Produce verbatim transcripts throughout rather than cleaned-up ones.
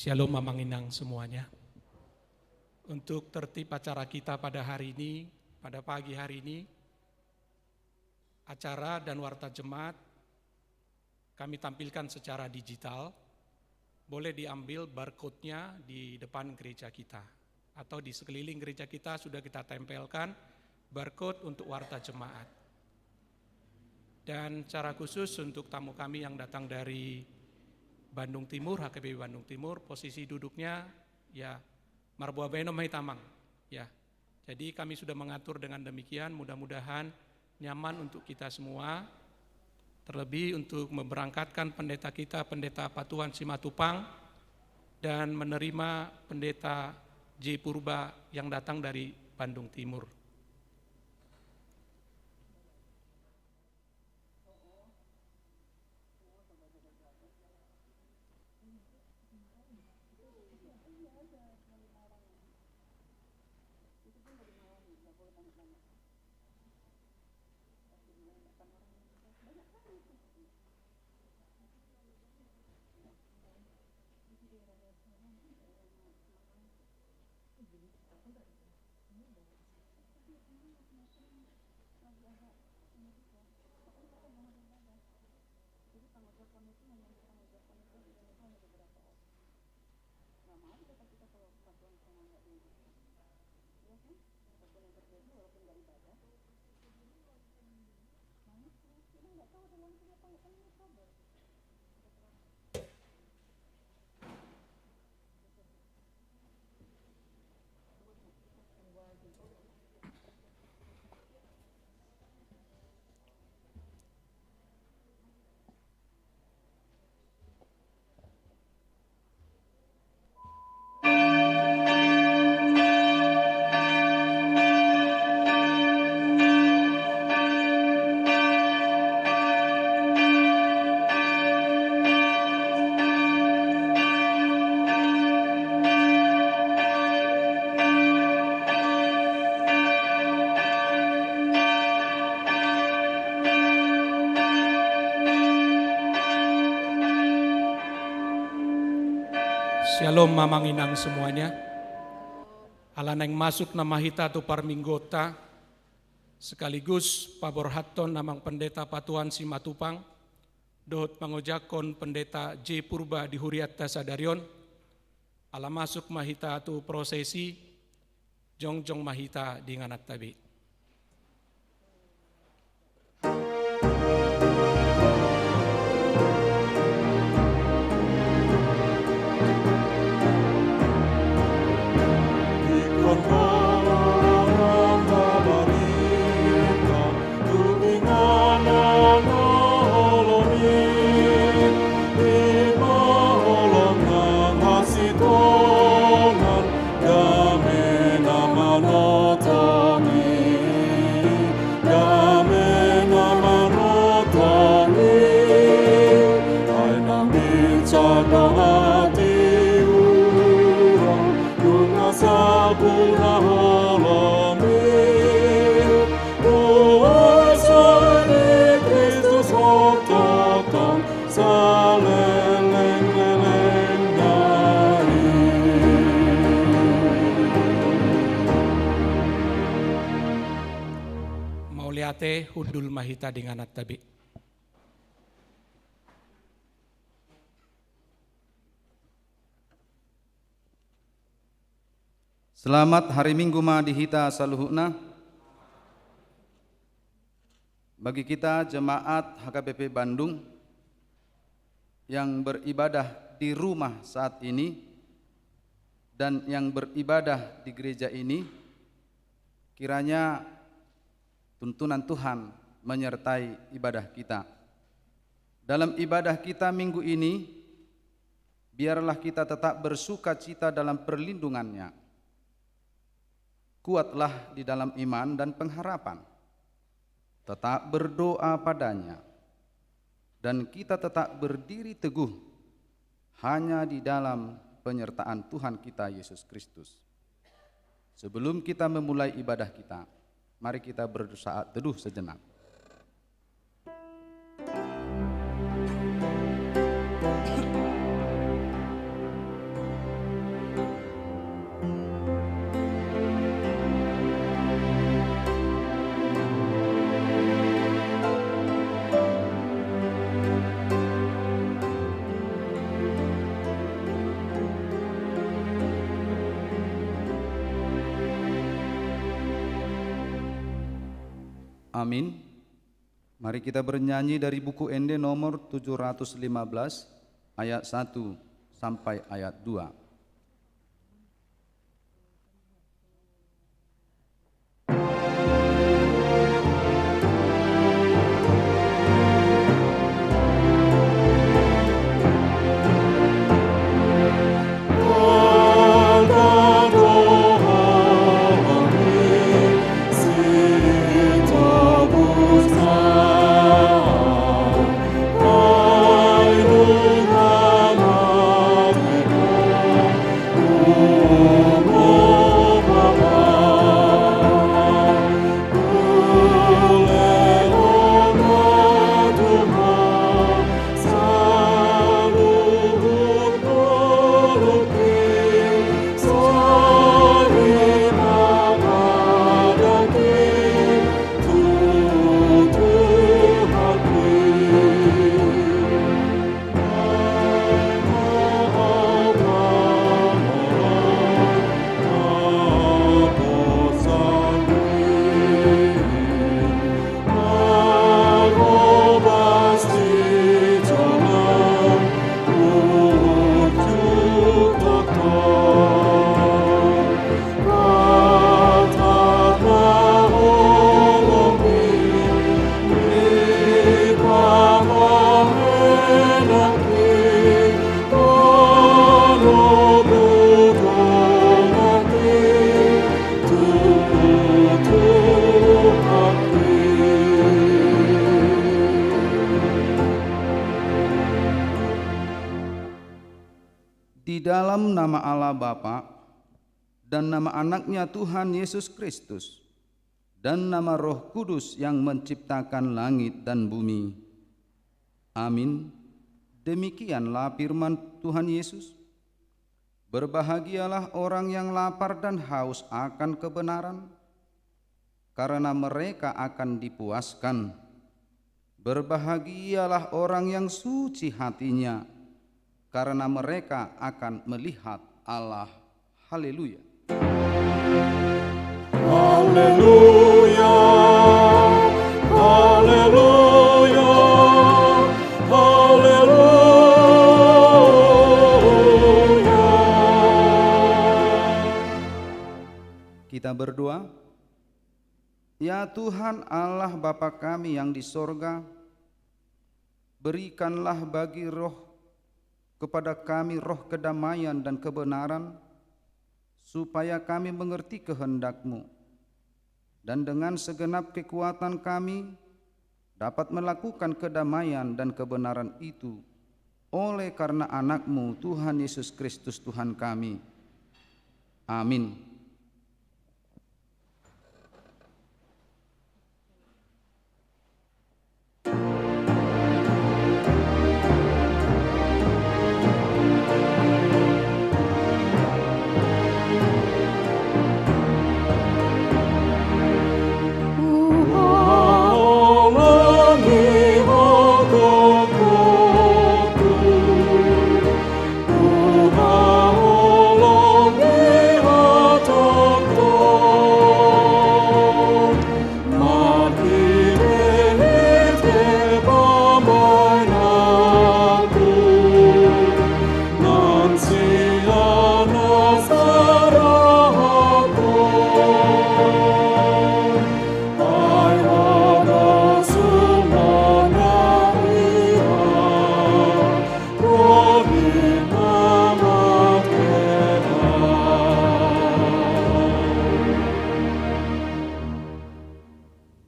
Shalom, Amang Inang semuanya. Untuk tertib acara kita pada hari ini, pada pagi hari ini, acara dan warta jemaat kami tampilkan secara digital. Boleh diambil barcode-nya di depan gereja kita. Atau di sekeliling gereja kita sudah kita tempelkan barcode untuk warta jemaat. Dan secara khusus untuk tamu kami yang datang dari Bandung Timur, H K B P Bandung Timur, posisi duduknya, ya, marboa baenon ma hita, Amang. Ya. Jadi kami sudah mengatur dengan demikian, mudah-mudahan nyaman untuk kita semua, terlebih untuk memberangkatkan pendeta kita, Pendeta Patuan Simatupang, dan menerima Pendeta J Purba yang datang dari Bandung Timur. Shalom, Amang Inang semuanya. Ala naeng masuk nama hita tu parmingguonta, sekaligus paborhathon Amang Pendeta Patuan Simatupang, dohot mangojakhon Pendeta J Purba di hurianta sadari on, ala masuk ma hita tu prosesi, jongjong ma hita di ingananta be. Mauliate, hundul ma hita di ingananta be. Selamat hari Minggu ma di hita saluhutna. Bagi kita jemaat H K B P Bandung yang beribadah di rumah saat ini dan yang beribadah di gereja ini, kiranya tuntunan Tuhan menyertai ibadah kita. Dalam ibadah kita minggu ini, biarlah kita tetap bersukacita dalam perlindungan-Nya. Kuatlah di dalam iman dan pengharapan. Tetap berdoa pada-Nya. Dan kita tetap berdiri teguh hanya di dalam penyertaan Tuhan kita Yesus Kristus. Sebelum kita memulai ibadah kita, mari kita bersaat teduh sejenak. Amin. Mari kita bernyanyi dari buku Ende nomor tujuh ratus lima belas, ayat satu sampai ayat dua. Di dalam nama Allah Bapa, dan nama Anaknya Tuhan Yesus Kristus, dan nama Roh Kudus yang menciptakan langit dan bumi. Amin. Demikianlah firman Tuhan Yesus. Berbahagialah orang yang lapar dan haus akan kebenaran, karena mereka akan dipuaskan. Berbahagialah orang yang suci hatinya, karena mereka akan melihat Allah. Haleluya. Haleluya, haleluya, haleluya. Kita berdoa. Ya Tuhan Allah Bapa kami yang di sorga, berikanlah bagi roh, kepada kami roh kedamaian dan kebenaran, supaya kami mengerti kehendak-Mu, dan dengan segenap kekuatan kami dapat melakukan kedamaian dan kebenaran itu, oleh karena Anak-Mu, Tuhan Yesus Kristus, Tuhan kami. Amin.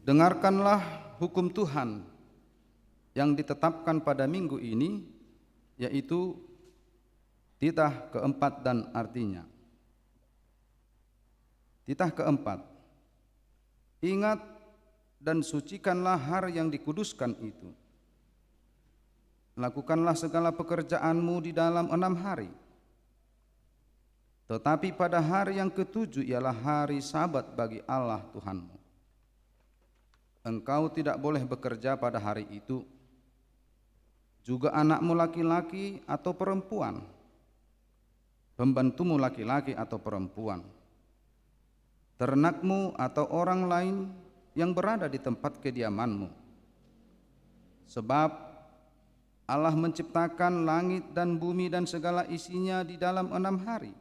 Dengarkanlah hukum Tuhan yang ditetapkan pada minggu ini, yaitu titah keempat dan artinya. Titah keempat, ingat dan sucikanlah hari yang dikuduskan itu. Lakukanlah segala pekerjaanmu di dalam enam hari. Tetapi pada hari yang ketujuh ialah hari Sabat bagi Allah Tuhanmu. Engkau tidak boleh bekerja pada hari itu, juga anakmu laki-laki atau perempuan, pembantumu laki-laki atau perempuan, ternakmu atau orang lain yang berada di tempat kediamanmu. Sebab Allah menciptakan langit dan bumi dan segala isinya di dalam enam hari.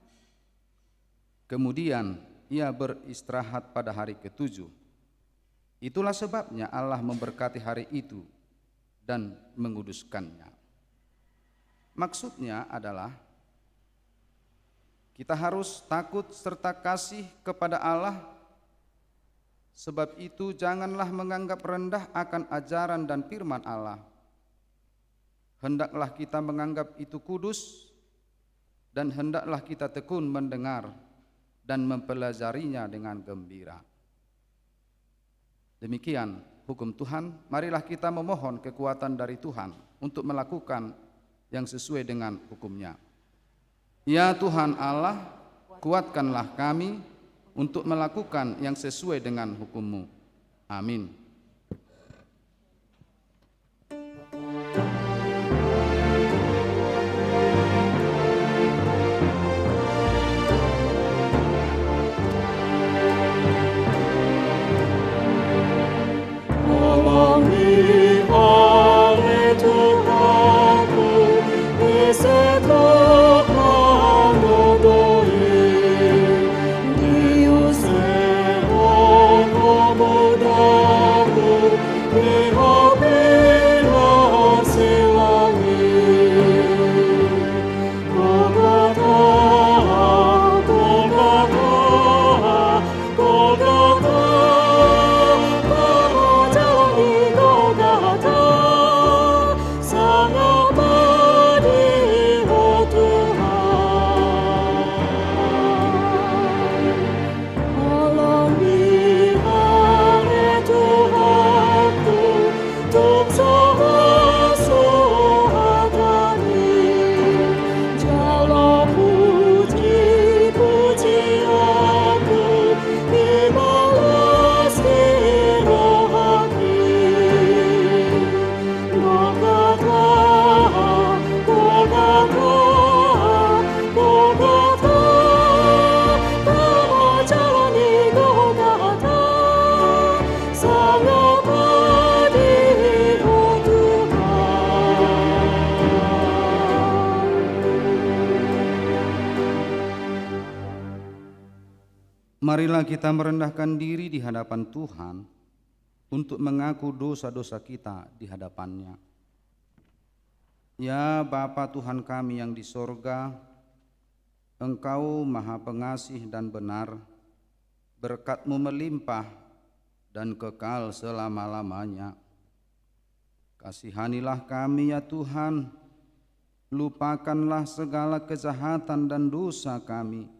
Kemudian Ia beristirahat pada hari ketujuh. Itulah sebabnya Allah memberkati hari itu dan menguduskannya. Maksudnya adalah, kita harus takut serta kasih kepada Allah. Sebab itu, janganlah menganggap rendah akan ajaran dan firman Allah. Hendaklah kita menganggap itu kudus, dan hendaklah kita tekun mendengar dan mempelajarinya dengan gembira. Demikian hukum Tuhan. Marilah kita memohon kekuatan dari Tuhan untuk melakukan yang sesuai dengan hukum-Nya. Ya Tuhan Allah, kuatkanlah kami untuk melakukan yang sesuai dengan hukum-Mu. Amin. Marilah kita merendahkan diri di hadapan Tuhan untuk mengaku dosa-dosa kita di hadapan-Nya. Ya Bapa Tuhan kami yang di sorga, Engkau Maha Pengasih dan benar, berkat-Mu melimpah dan kekal selama-lamanya. Kasihanilah kami, ya Tuhan, lupakanlah segala kejahatan dan dosa kami.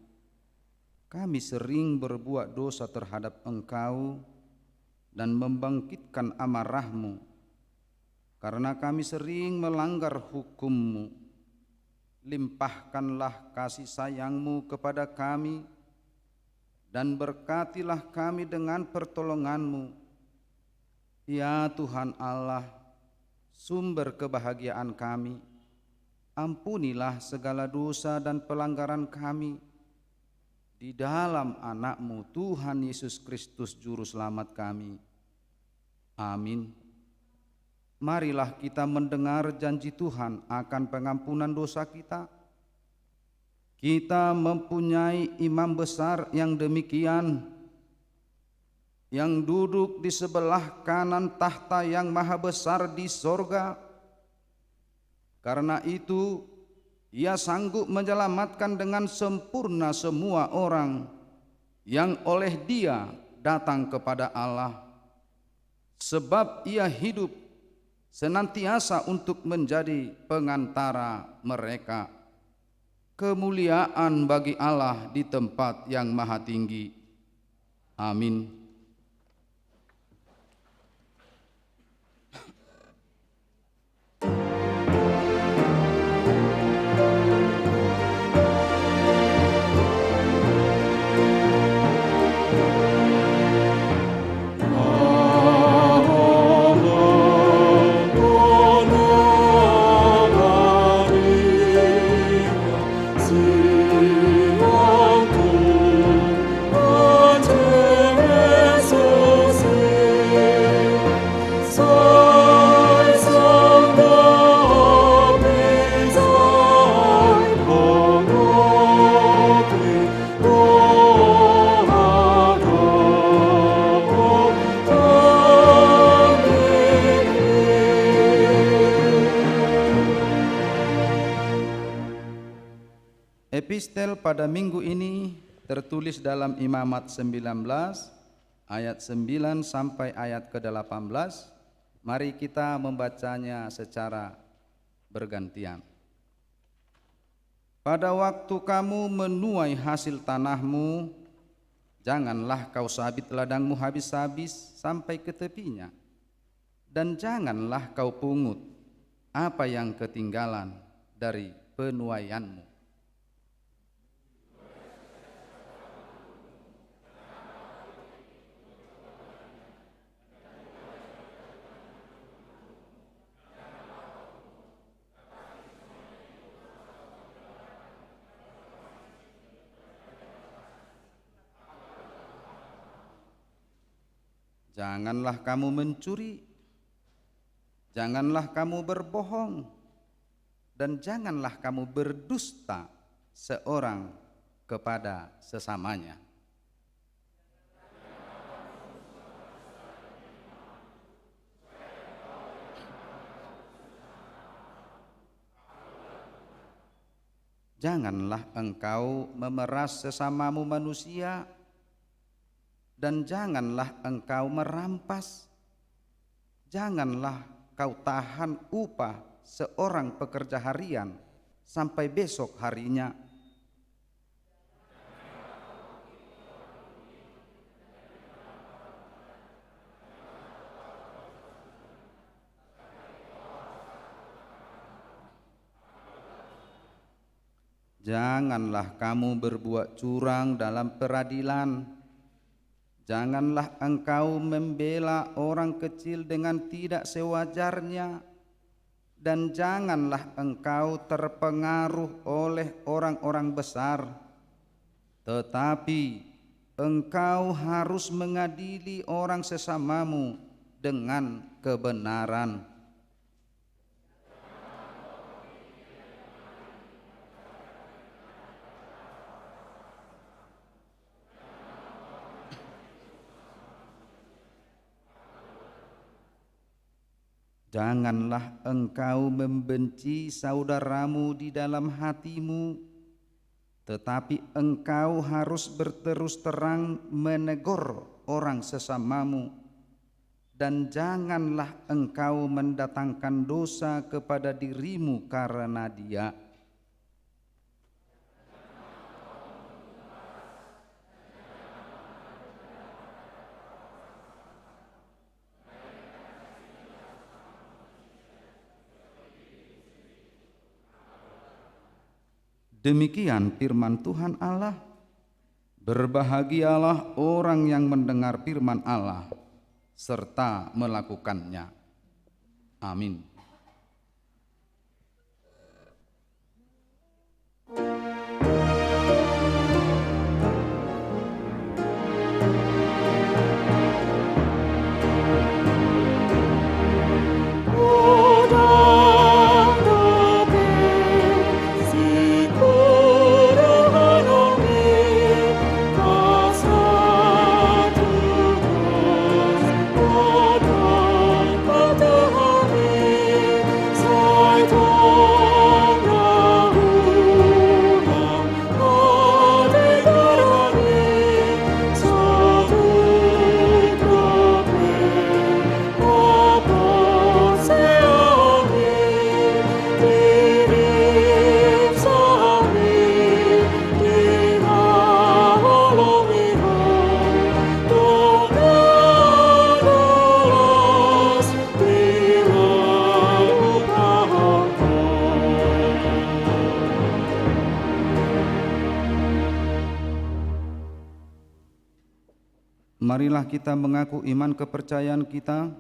Kami sering berbuat dosa terhadap Engkau dan membangkitkan amarah-Mu. Karena kami sering melanggar hukum-Mu, limpahkanlah kasih sayang-Mu kepada kami, dan berkatilah kami dengan pertolongan-Mu. Ya Tuhan Allah, sumber kebahagiaan kami, ampunilah segala dosa dan pelanggaran kami di dalam Anak-Mu, Tuhan Yesus Kristus, Juru Selamat kami. Amin. Marilah kita mendengar janji Tuhan akan pengampunan dosa kita. Kita mempunyai imam besar yang demikian, yang duduk di sebelah kanan tahta Yang Maha Besar di sorga. Karena itu, Ia sanggup menyelamatkan dengan sempurna semua orang yang oleh Dia datang kepada Allah. Sebab Ia hidup senantiasa untuk menjadi pengantara mereka. Kemuliaan bagi Allah di tempat yang maha tinggi. Amin. Epistel pada minggu ini tertulis dalam Imamat sembilan belas ayat sembilan sampai ayat kedelapan belas. Mari kita membacanya secara bergantian. Pada waktu kamu menuai hasil tanahmu, janganlah kau sabit ladangmu habis-habis sampai ke tepinya, dan janganlah kau pungut apa yang ketinggalan dari penuaianmu. Janganlah kamu mencuri, janganlah kamu berbohong, dan janganlah kamu berdusta seorang kepada sesamanya. Janganlah engkau memeras sesamamu manusia, dan janganlah engkau merampas. Janganlah kau tahan upah seorang pekerja harian sampai besok harinya. Janganlah kamu berbuat curang dalam peradilan. Janganlah engkau membela orang kecil dengan tidak sewajarnya, dan janganlah engkau terpengaruh oleh orang-orang besar, tetapi engkau harus mengadili orang sesamamu dengan kebenaran. Janganlah engkau membenci saudaramu di dalam hatimu, tetapi engkau harus berterus terang menegur orang sesamamu, dan janganlah engkau mendatangkan dosa kepada dirimu karena dia. Demikian firman Tuhan Allah. Berbahagialah orang yang mendengar firman Allah serta melakukannya. Amin. Marilah kita mengaku iman kepercayaan kita,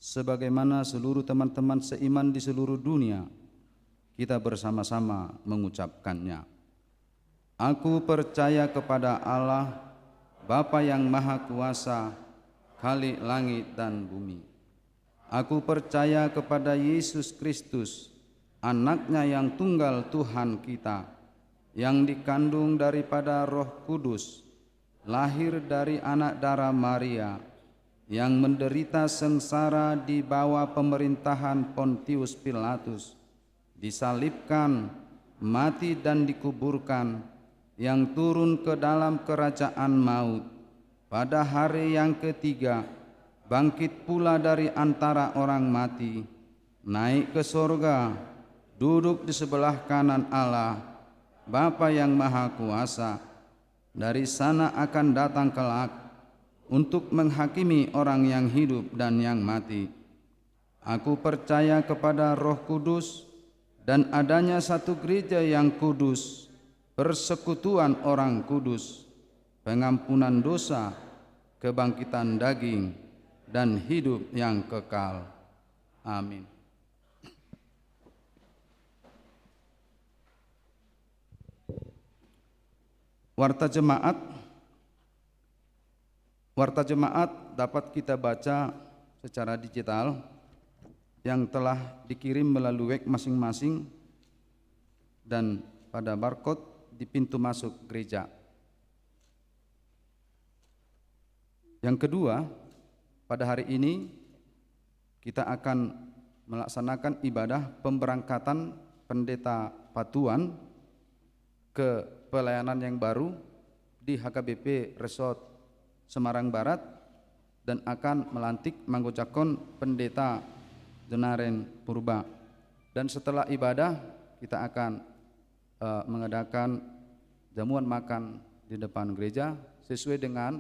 sebagaimana seluruh teman-teman seiman di seluruh dunia, kita bersama-sama mengucapkannya. Aku percaya kepada Allah, Bapa yang Maha Kuasa, Khalik langit dan bumi. Aku percaya kepada Yesus Kristus, Anaknya yang tunggal Tuhan kita, yang dikandung daripada Roh Kudus, lahir dari anak dara Maria, yang menderita sengsara di bawah pemerintahan Pontius Pilatus, disalibkan, mati dan dikuburkan, yang turun ke dalam kerajaan maut, pada hari yang ketiga bangkit pula dari antara orang mati, naik ke sorga, duduk di sebelah kanan Allah, Bapa yang Maha Kuasa. Dari sana akan datang kelak untuk menghakimi orang yang hidup dan yang mati. Aku percaya kepada Roh Kudus dan adanya satu gereja yang kudus, persekutuan orang kudus, pengampunan dosa, kebangkitan daging, dan hidup yang kekal. Amin. Warta jemaat, warta jemaat dapat kita baca secara digital yang telah dikirim melalui web masing-masing dan pada barcode di pintu masuk gereja. Yang kedua, pada hari ini kita akan melaksanakan ibadah pemberangkatan Pendeta Patuan ke pelayanan yang baru di H K B P Resort Semarang Barat dan akan melantik mangojakkon Pendeta Jonaren Purba. Dan setelah ibadah, kita akan, eh, mengadakan jamuan makan di depan gereja sesuai dengan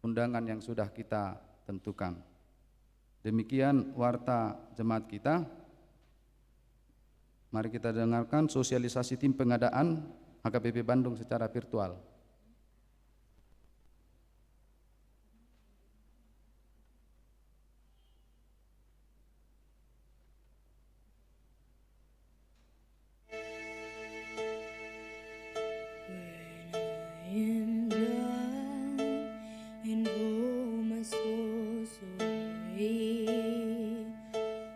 undangan yang sudah kita tentukan. Demikian warta jemaat kita. Mari kita dengarkan sosialisasi tim pengadaan H K B P Bandung secara virtual. When I am down and oh my soul so weary,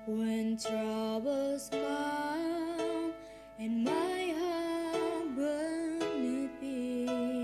when troubles come and my heart burn within,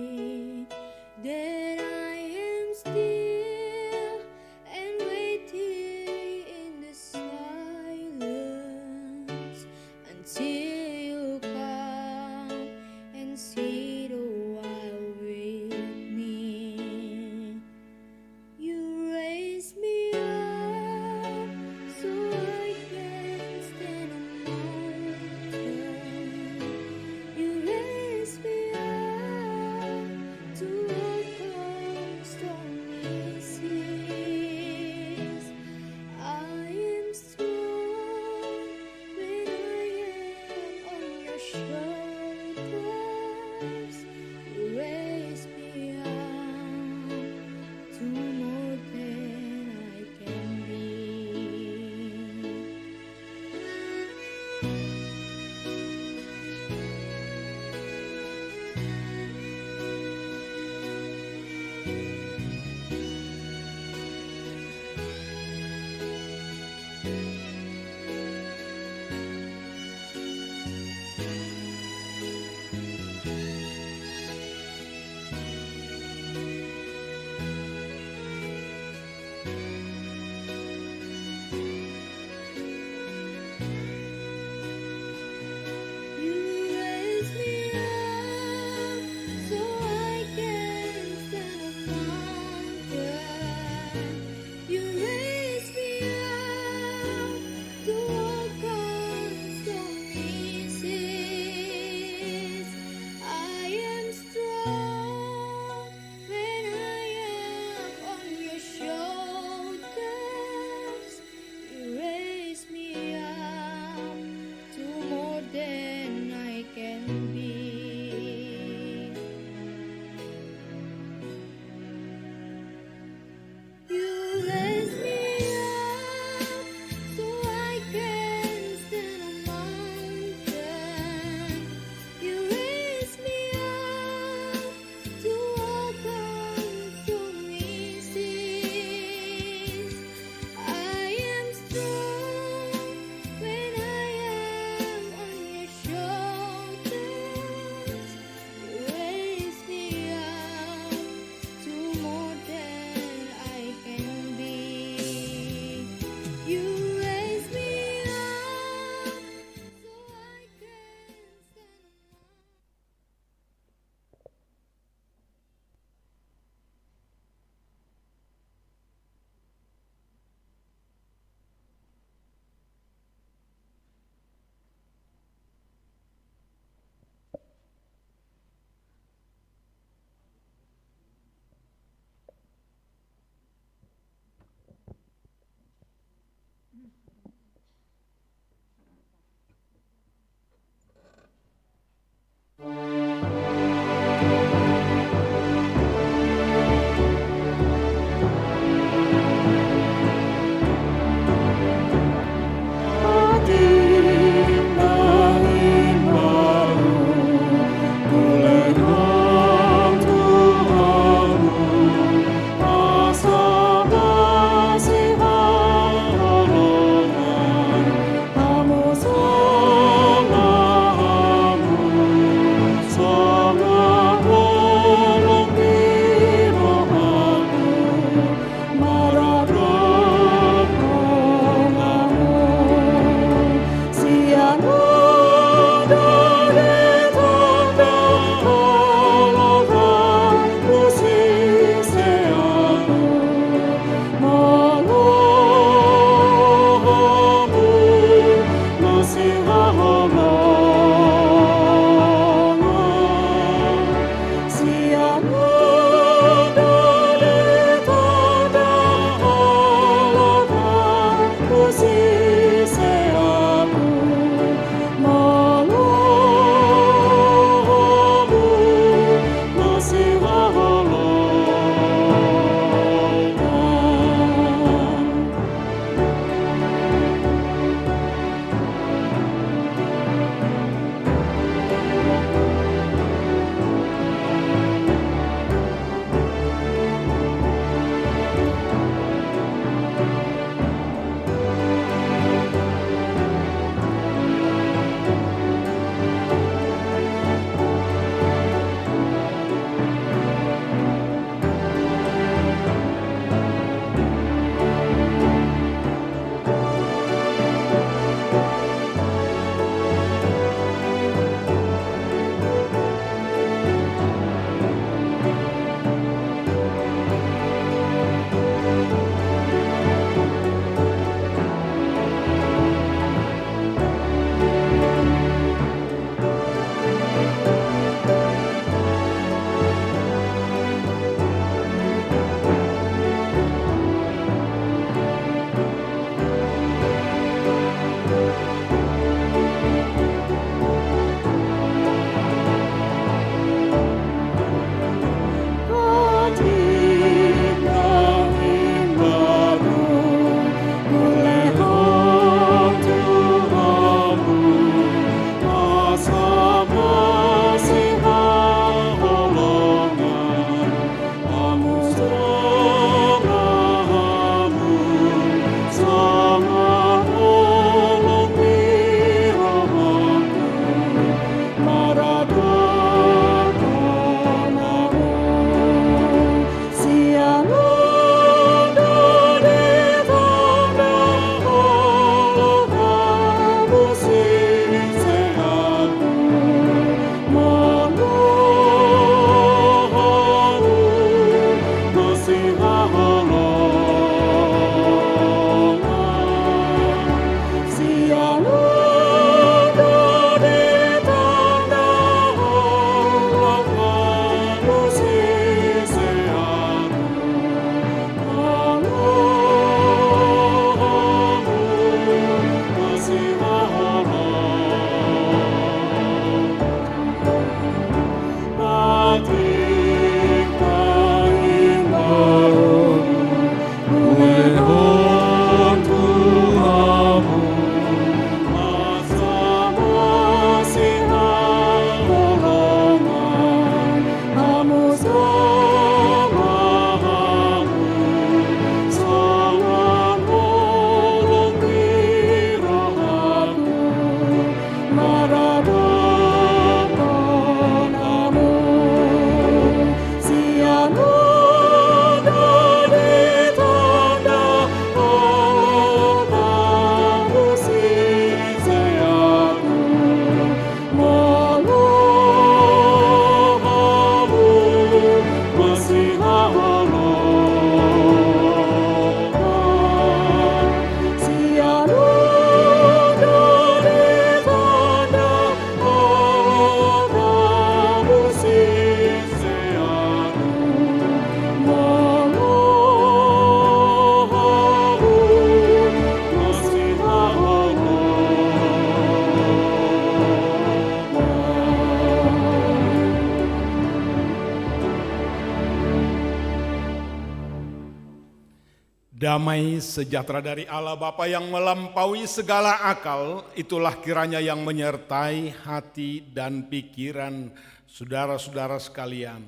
Damai sejahtera dari Allah Bapa yang melampaui segala akal, itulah kiranya yang menyertai hati dan pikiran saudara-saudara sekalian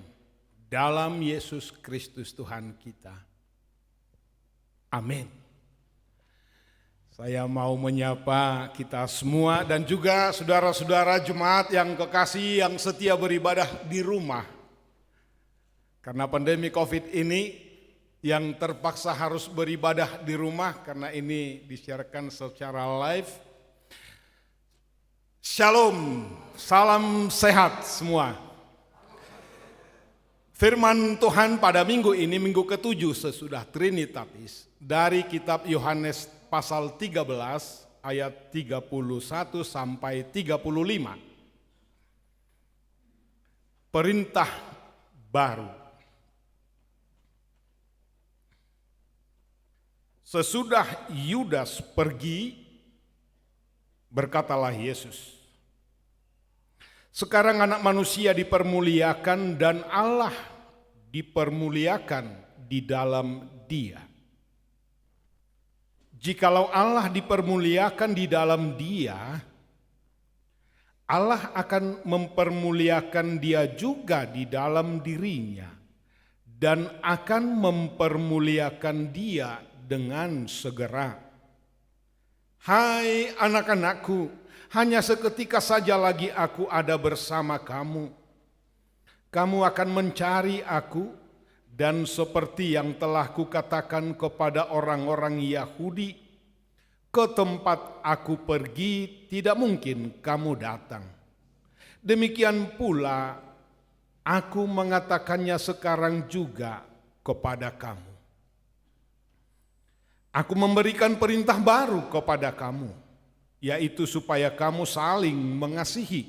dalam Yesus Kristus Tuhan kita. Amin. Saya mau menyapa kita semua dan juga saudara-saudara jemaat yang kekasih yang setia beribadah di rumah. Karena pandemi covid ini, yang terpaksa harus beribadah di rumah karena ini disiarkan secara live. Shalom, salam sehat semua. Firman Tuhan pada minggu ini, minggu ketujuh sesudah Trinitatis, dari kitab Yohanes pasal tiga belas ayat tiga puluh satu sampai tiga puluh lima. Perintah baru. Sesudah Yudas pergi, berkatalah Yesus, "Sekarang Anak Manusia dipermuliakan dan Allah dipermuliakan di dalam Dia. Jikalau Allah dipermuliakan di dalam Dia, Allah akan mempermuliakan dia juga di dalam dirinya, dan akan mempermuliakan dia dengan segera. Hai anak-anakku, hanya seketika saja lagi Aku ada bersama kamu. Kamu akan mencari Aku, dan seperti yang telah Kukatakan kepada orang-orang Yahudi, ke tempat Aku pergi tidak mungkin kamu datang. Demikian pula Aku mengatakannya sekarang juga kepada kamu. Aku memberikan perintah baru kepada kamu, yaitu supaya kamu saling mengasihi.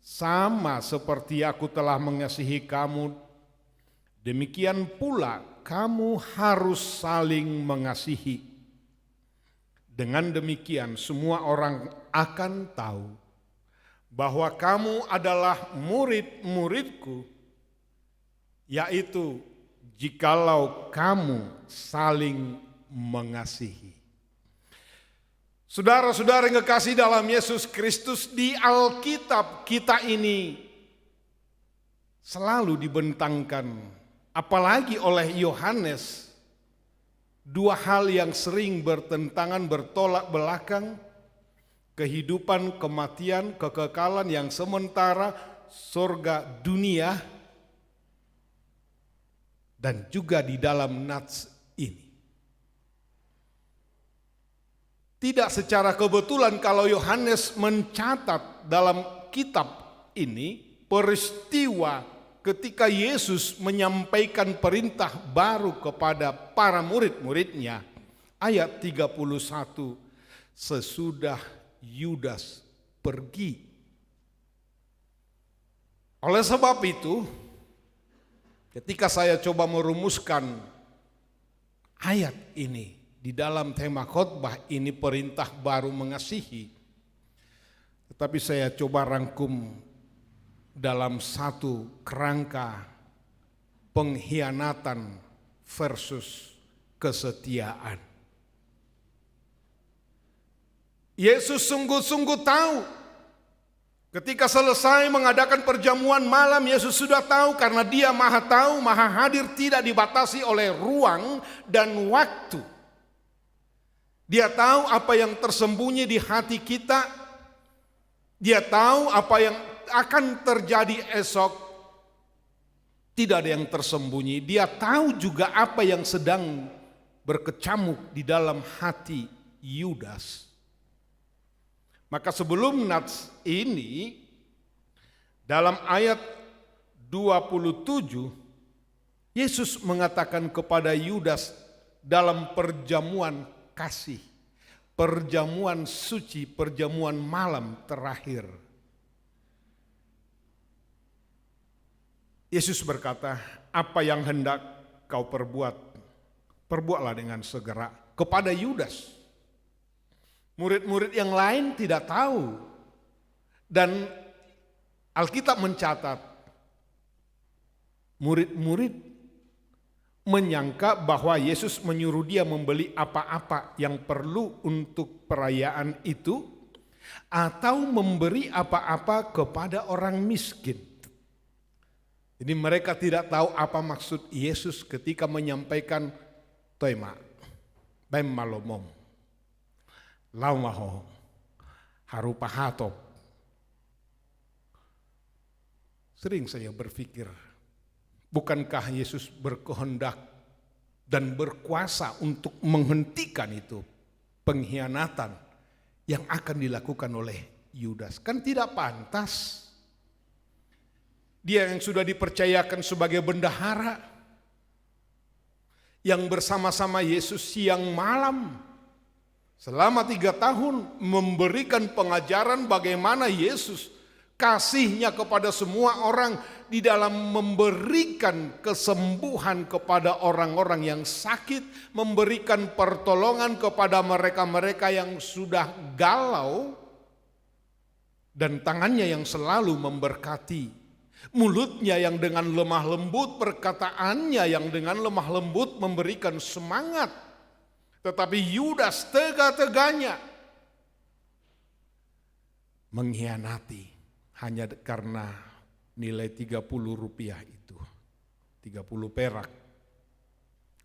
Sama seperti Aku telah mengasihi kamu, demikian pula kamu harus saling mengasihi. Dengan demikian, semua orang akan tahu bahwa kamu adalah murid-murid-Ku, yaitu jikalau kamu saling mengasihi." Saudara-saudara yang kekasih dalam Yesus Kristus, di Alkitab kita ini selalu dibentangkan, apalagi oleh Yohanes, dua hal yang sering bertentangan, bertolak belakang, kehidupan, kematian, kekekalan yang sementara, sorga, dunia, dan juga di dalam nats ini. Tidak secara kebetulan kalau Yohanes mencatat dalam kitab ini peristiwa ketika Yesus menyampaikan perintah baru kepada para murid-murid-Nya. Ayat tiga puluh satu, sesudah Yudas pergi. Oleh sebab itu, ketika saya coba merumuskan ayat ini di dalam tema khotbah ini, perintah baru mengasihi, tetapi saya coba rangkum dalam satu kerangka pengkhianatan versus kesetiaan. Yesus sungguh-sungguh tahu. Ketika selesai mengadakan perjamuan malam, Yesus sudah tahu karena Dia Maha Tahu, Maha Hadir, tidak dibatasi oleh ruang dan waktu. Dia tahu apa yang tersembunyi di hati kita. Dia tahu apa yang akan terjadi esok. Tidak ada yang tersembunyi. Dia tahu juga apa yang sedang berkecamuk di dalam hati Yudas. Maka sebelum nats ini, dalam ayat dua puluh tujuh, Yesus mengatakan kepada Yudas dalam perjamuan kasih, perjamuan suci, perjamuan malam terakhir. Yesus berkata, "Apa yang hendak kau perbuat, perbuatlah dengan segera." Kepada Yudas. Murid-murid yang lain tidak tahu. Dan Alkitab mencatat, murid-murid menyangka bahwa Yesus menyuruh dia membeli apa-apa yang perlu untuk perayaan itu, atau memberi apa-apa kepada orang miskin. Jadi, mereka tidak tahu apa maksud Yesus ketika menyampaikan, "Toe ma, baen ma lomom, laho ma ho, haru pahatop." Sering saya berpikir, bukankah Yesus berkehendak dan berkuasa untuk menghentikan itu pengkhianatan yang akan dilakukan oleh Yudas? Kan tidak pantas. Dia yang sudah dipercayakan sebagai bendahara, yang bersama-sama Yesus siang malam selama tiga tahun, memberikan pengajaran bagaimana Yesus kasihnya kepada semua orang di dalam memberikan kesembuhan kepada orang-orang yang sakit, memberikan pertolongan kepada mereka-mereka yang sudah galau, dan tangannya yang selalu memberkati, mulutnya yang dengan lemah lembut, perkataannya yang dengan lemah lembut memberikan semangat. Tetapi Yudas tega-teganya mengkhianati hanya karena nilai tiga puluh rupiah itu, tiga puluh perak.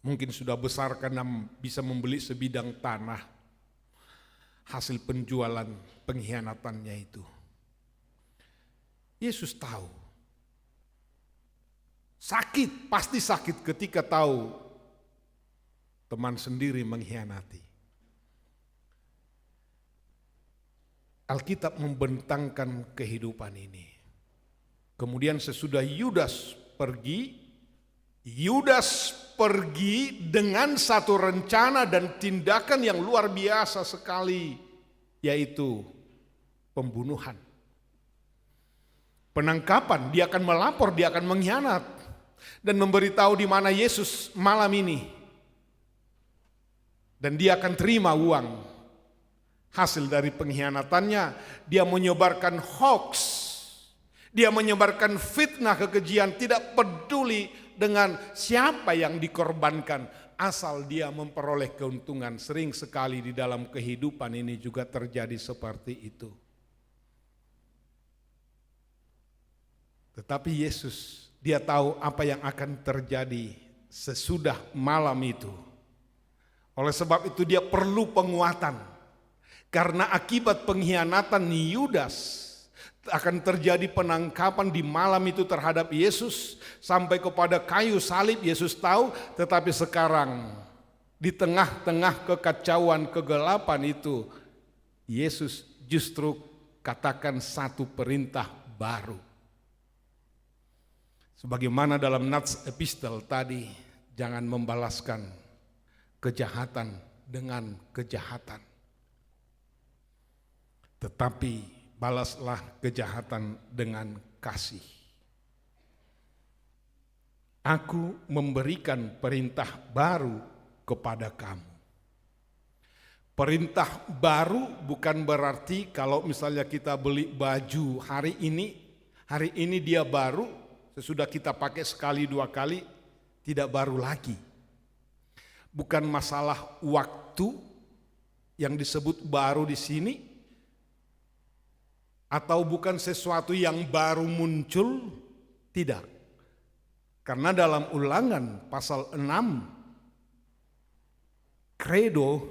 Mungkin sudah besar karena bisa membeli sebidang tanah hasil penjualan pengkhianatannya itu. Yesus tahu. Sakit, pasti sakit ketika tahu teman sendiri mengkhianati. Alkitab membentangkan kehidupan ini. Kemudian sesudah Yudas pergi, Yudas pergi dengan satu rencana dan tindakan yang luar biasa sekali, yaitu pembunuhan. Penangkapan, dia akan melapor, dia akan mengkhianat dan memberitahu di mana Yesus malam ini. Dan dia akan terima uang hasil dari pengkhianatannya. Dia menyebarkan hoax, dia menyebarkan fitnah kekejian, tidak peduli dengan siapa yang dikorbankan, asal dia memperoleh keuntungan. Sering sekali di dalam kehidupan ini juga terjadi seperti itu. Tetapi Yesus, dia tahu apa yang akan terjadi sesudah malam itu. Oleh sebab itu, dia perlu penguatan. Karena akibat pengkhianatan Yudas, akan terjadi penangkapan di malam itu terhadap Yesus, sampai kepada kayu salib. Yesus tahu, tetapi sekarang, di tengah-tengah kekacauan, kegelapan itu, Yesus justru katakan satu perintah baru. Sebagaimana dalam nats epistel tadi, jangan membalaskan kejahatan dengan kejahatan, tetapi balaslah kejahatan dengan kasih. Aku memberikan perintah baru kepada kamu. Perintah baru bukan berarti kalau misalnya kita beli baju hari ini, hari ini dia baru, sesudah kita pakai sekali dua kali, tidak baru lagi. Bukan masalah waktu yang disebut baru di sini, atau bukan sesuatu yang baru muncul, tidak. Karena dalam Ulangan pasal enam, kredo,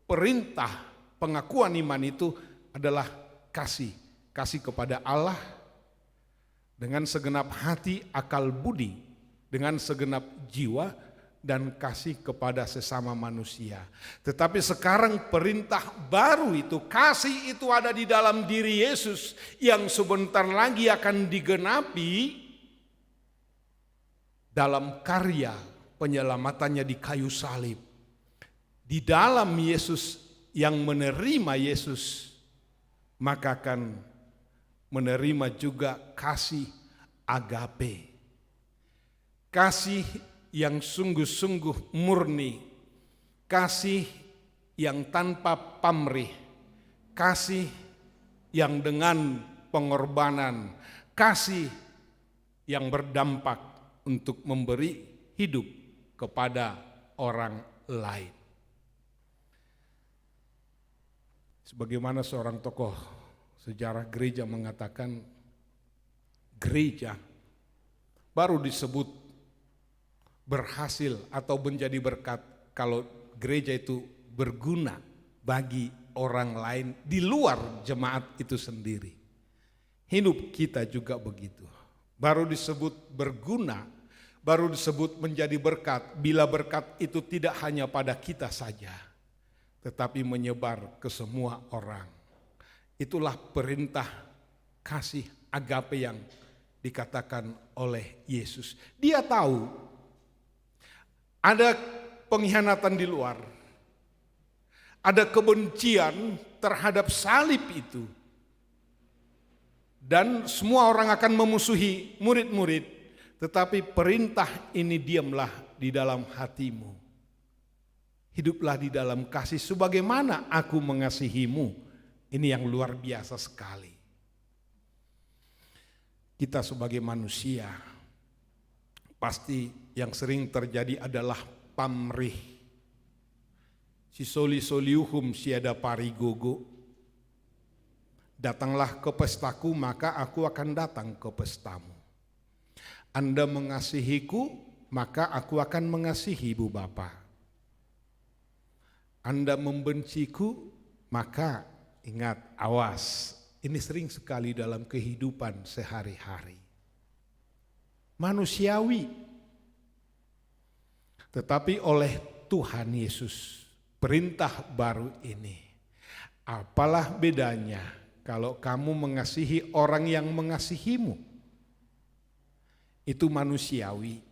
perintah, pengakuan iman itu adalah kasih. Kasih kepada Allah dengan segenap hati, akal, budi, dengan segenap jiwa, dan kasih kepada sesama manusia. Tetapi sekarang perintah baru itu, kasih itu ada di dalam diri Yesus yang sebentar lagi akan digenapi dalam karya penyelamatannya di kayu salib. Di dalam Yesus, yang menerima Yesus, maka akan menerima juga kasih agape. Kasih yang sungguh-sungguh murni, kasih yang tanpa pamrih, kasih yang dengan pengorbanan, kasih yang berdampak untuk memberi hidup kepada orang lain. Sebagaimana seorang tokoh sejarah gereja mengatakan, gereja baru disebut berhasil atau menjadi berkat kalau gereja itu berguna bagi orang lain di luar jemaat itu sendiri. Hidup kita juga begitu. Baru disebut berguna, baru disebut menjadi berkat bila berkat itu tidak hanya pada kita saja, tetapi menyebar ke semua orang. Itulah perintah kasih agape yang dikatakan oleh Yesus. Dia tahu ada pengkhianatan di luar, ada kebencian terhadap salib itu, dan semua orang akan memusuhi murid-murid, tetapi perintah ini diamlah di dalam hatimu. Hiduplah di dalam kasih sebagaimana aku mengasihimu. Ini yang luar biasa sekali. Kita sebagai manusia, pasti yang sering terjadi adalah pamrih. Sisoli-soli uhum siada parigogo. Datanglah ke pestaku, maka aku akan datang ke pestamu. Anda mengasihiku, maka aku akan mengasihi ibu bapa. Anda membenciku, maka ingat, awas. Ini sering sekali dalam kehidupan sehari-hari. Manusiawi. Tetapi oleh Tuhan Yesus, perintah baru ini. Apalah bedanya kalau kamu mengasihi orang yang mengasihimu? Itu manusiawi.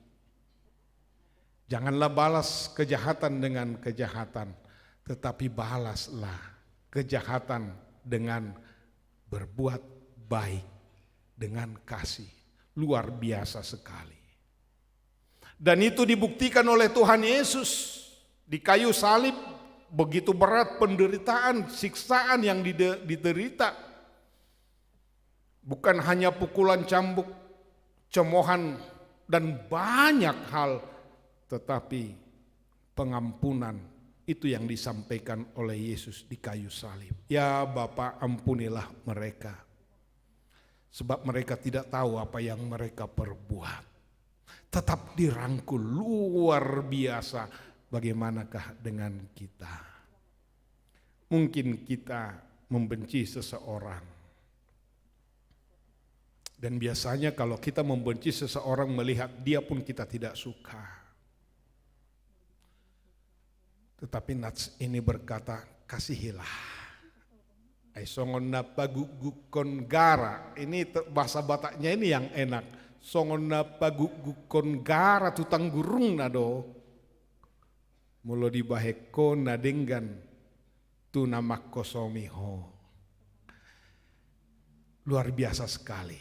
Janganlah balas kejahatan dengan kejahatan, tetapi balaslah kejahatan dengan berbuat baik, dengan kasih. Luar biasa sekali. Dan itu dibuktikan oleh Tuhan Yesus di kayu salib, begitu berat penderitaan, siksaan yang dide-, diderita. Bukan hanya pukulan cambuk, cemohan, dan banyak hal, tetapi pengampunan itu yang disampaikan oleh Yesus di kayu salib. Ya Bapa, ampunilah mereka, sebab mereka tidak tahu apa yang mereka perbuat. Tetap dirangkul, luar biasa. Bagaimanakah dengan kita? Mungkin kita membenci seseorang. Dan biasanya kalau kita membenci seseorang, melihat dia pun kita tidak suka. Tetapi nats ini berkata, kasihilah. Ai songon na pagukgukkon gara. Ini te-, bahasa Bataknya ini yang enak. Songon na pagukgukkon gara tu tanggurungna do. Molo dibahen ho na denggan tu na mangkosomi ho. Luar biasa sekali.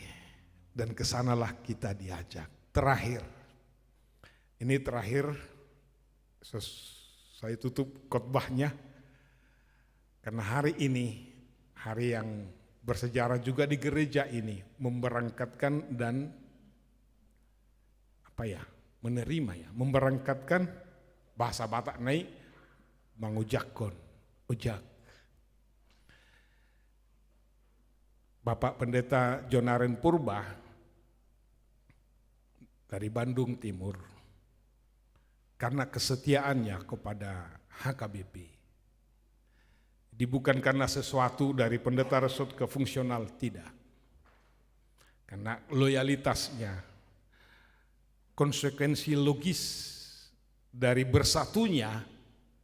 Dan kesanalah kita diajak. Terakhir. Ini terakhir. Ses-, saya tutup khotbahnya. Karena hari ini, hari yang bersejarah juga di gereja ini, memberangkatkan dan, apa ya, menerima ya, memberangkatkan, bahasa Batak nai, mangojakkon, ojak. Bapak Pendeta Jonaren Purba dari Bandung Timur, karena kesetiaannya kepada H K B P. Jadi bukan karena sesuatu dari pendeta resort ke fungsional, tidak. Karena loyalitasnya, konsekuensi logis dari bersatunya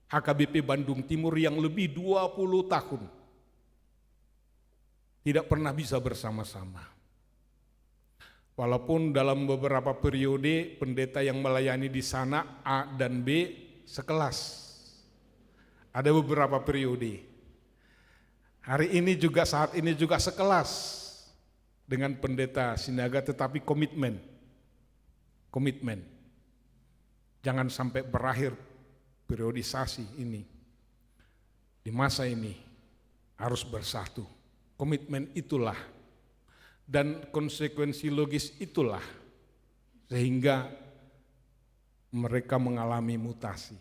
H K B P Bandung Timur yang lebih dua puluh tahun tidak pernah bisa bersama-sama. Walaupun dalam beberapa periode pendeta yang melayani di sana A dan B sekelas. Ada beberapa periode. Hari ini juga, saat ini juga sekelas dengan pendeta Sinaga, tetapi komitmen. Komitmen. Jangan sampai berakhir periodisasi ini. Di masa ini harus bersatu. Komitmen itulah dan konsekuensi logis itulah sehingga mereka mengalami mutasi.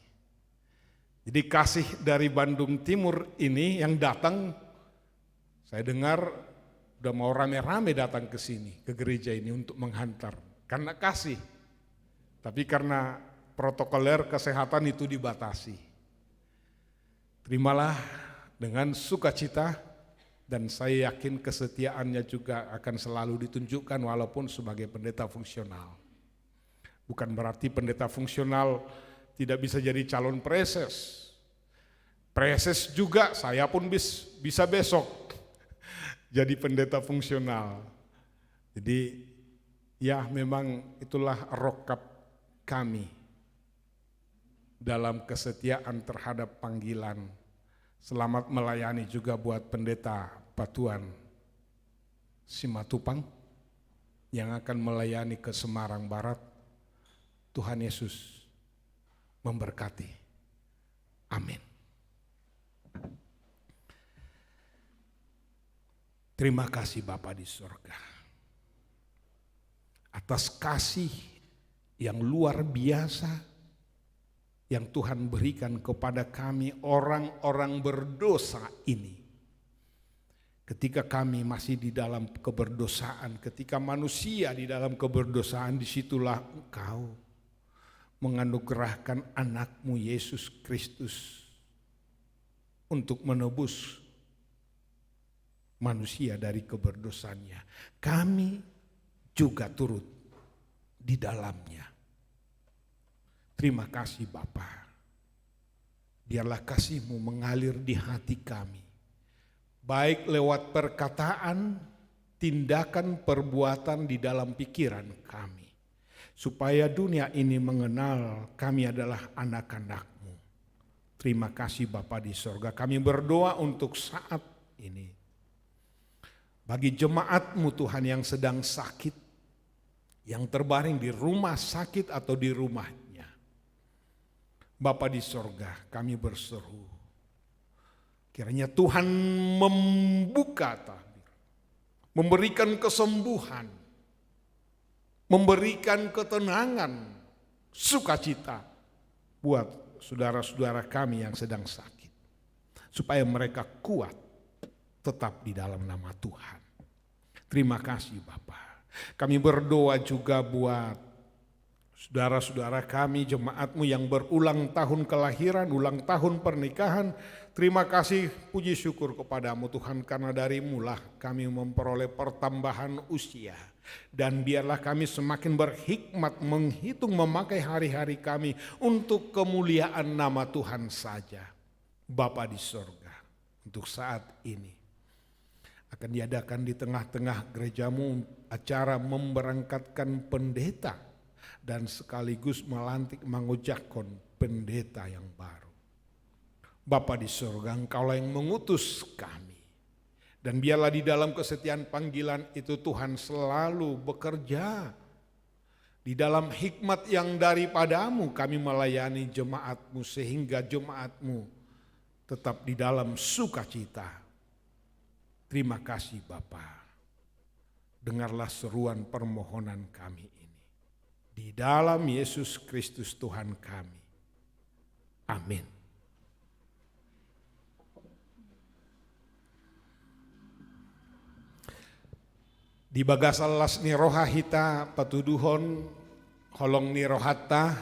Jadi kasih dari Bandung Timur ini yang datang, saya dengar udah mau rame-rame datang ke sini, ke gereja ini untuk menghantar. Karena kasih. Tapi karena protokoler kesehatan itu dibatasi. Terimalah dengan sukacita dan saya yakin kesetiaannya juga akan selalu ditunjukkan walaupun sebagai pendeta fungsional. Bukan berarti pendeta fungsional tidak bisa jadi calon praeses. Praeses juga, saya pun bis-, bisa besok jadi pendeta fungsional. Jadi, ya, memang itulah rokap kami dalam kesetiaan terhadap panggilan. Selamat melayani juga buat Pendeta Patuan Simatupang yang akan melayani ke Semarang Barat. Tuhan Yesus memberkati. Amin. Terima kasih Bapa di sorga, atas kasih yang luar biasa yang Tuhan berikan kepada kami orang-orang berdosa ini. Ketika kami masih di dalam keberdosaan, ketika manusia di dalam keberdosaan, disitulah Engkau menganugerahkan Anak-Mu Yesus Kristus untuk menebus manusia dari keberdosaannya. Kami juga turut di dalamnya. Terima kasih Bapa. Biarlah kasih-Mu mengalir di hati kami, baik lewat perkataan, tindakan, perbuatan di dalam pikiran kami, supaya dunia ini mengenal kami adalah anak-anak-Mu. Terima kasih Bapa di sorga. Kami berdoa untuk saat ini bagi jemaat-Mu Tuhan yang sedang sakit, yang terbaring di rumah sakit atau di rumahnya. Bapa di sorga, kami berseru, kiranya Tuhan membuka tabir, memberikan kesembuhan, memberikan ketenangan, sukacita buat saudara-saudara kami yang sedang sakit, supaya mereka kuat tetap di dalam nama Tuhan. Terima kasih Bapa. Kami berdoa juga buat saudara-saudara kami, jemaat-Mu yang berulang tahun kelahiran, ulang tahun pernikahan. Terima kasih, puji syukur kepada-Mu Tuhan, karena dari-Mu-lah kami memperoleh pertambahan usia. Dan biarlah kami semakin berhikmat menghitung memakai hari-hari kami untuk kemuliaan nama Tuhan saja. Bapa di sorga, untuk saat ini akan diadakan di tengah-tengah gereja-Mu acara memberangkatkan pendeta dan sekaligus melantik, mengojakkon pendeta yang baru. Bapa di sorga, Engkaulah yang mengutus kami. Dan biarlah di dalam kesetiaan panggilan itu Tuhan selalu bekerja di dalam hikmat yang daripada-Mu kami melayani jemaat-Mu, sehingga jemaat-Mu tetap di dalam sukacita. Terima kasih Bapa. Dengarlah seruan permohonan kami ini. Di dalam Yesus Kristus Tuhan kami. Amin. Di bagasan las ni roha hita patuduhon holong ni rohanta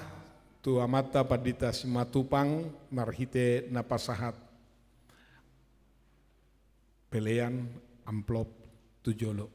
tu Amanta Pandita Simatupang marhite na pasahat pelean amplop tu jolo.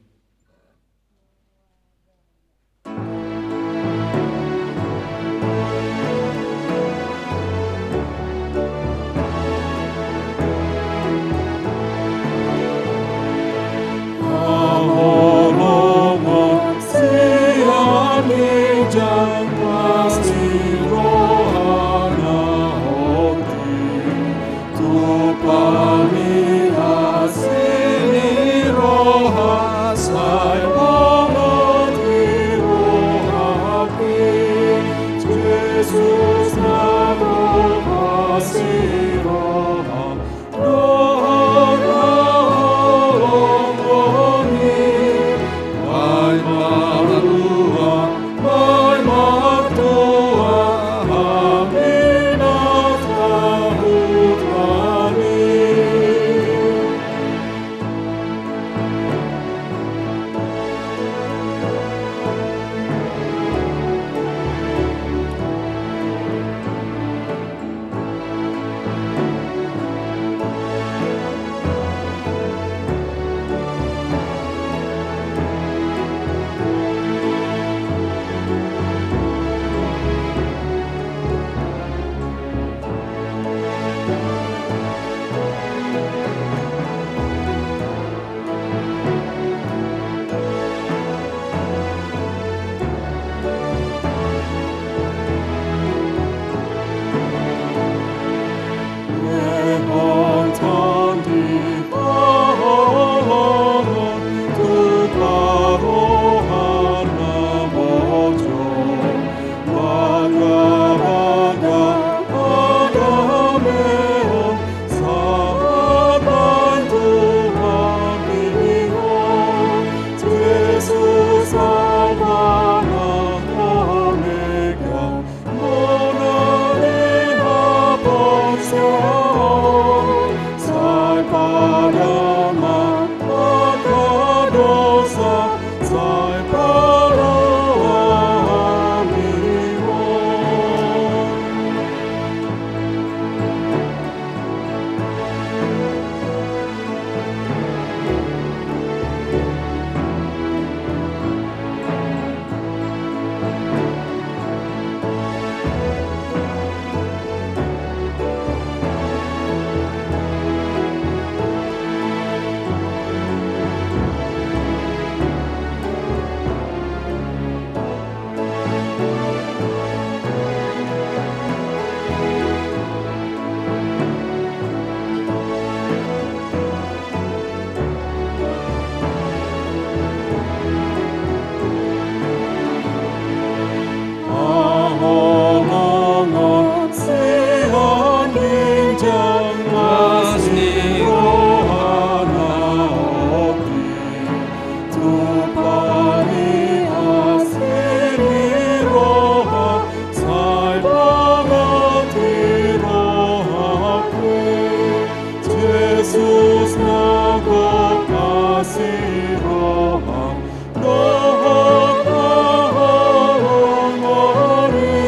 Jesus na gok asi roham, dohot haholongon i,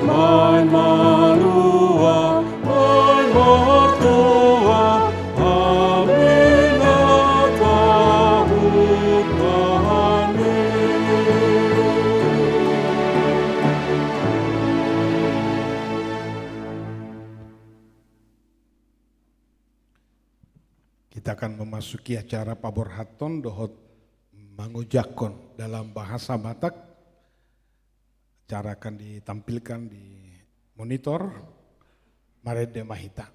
baen malua, baen martua, hami na tahut Tuhan i. Kita akan memasuki acara paborhathon dohot mangojakhon dalam bahasa Batak. Acara akan ditampilkan di monitor. Marende ma hita.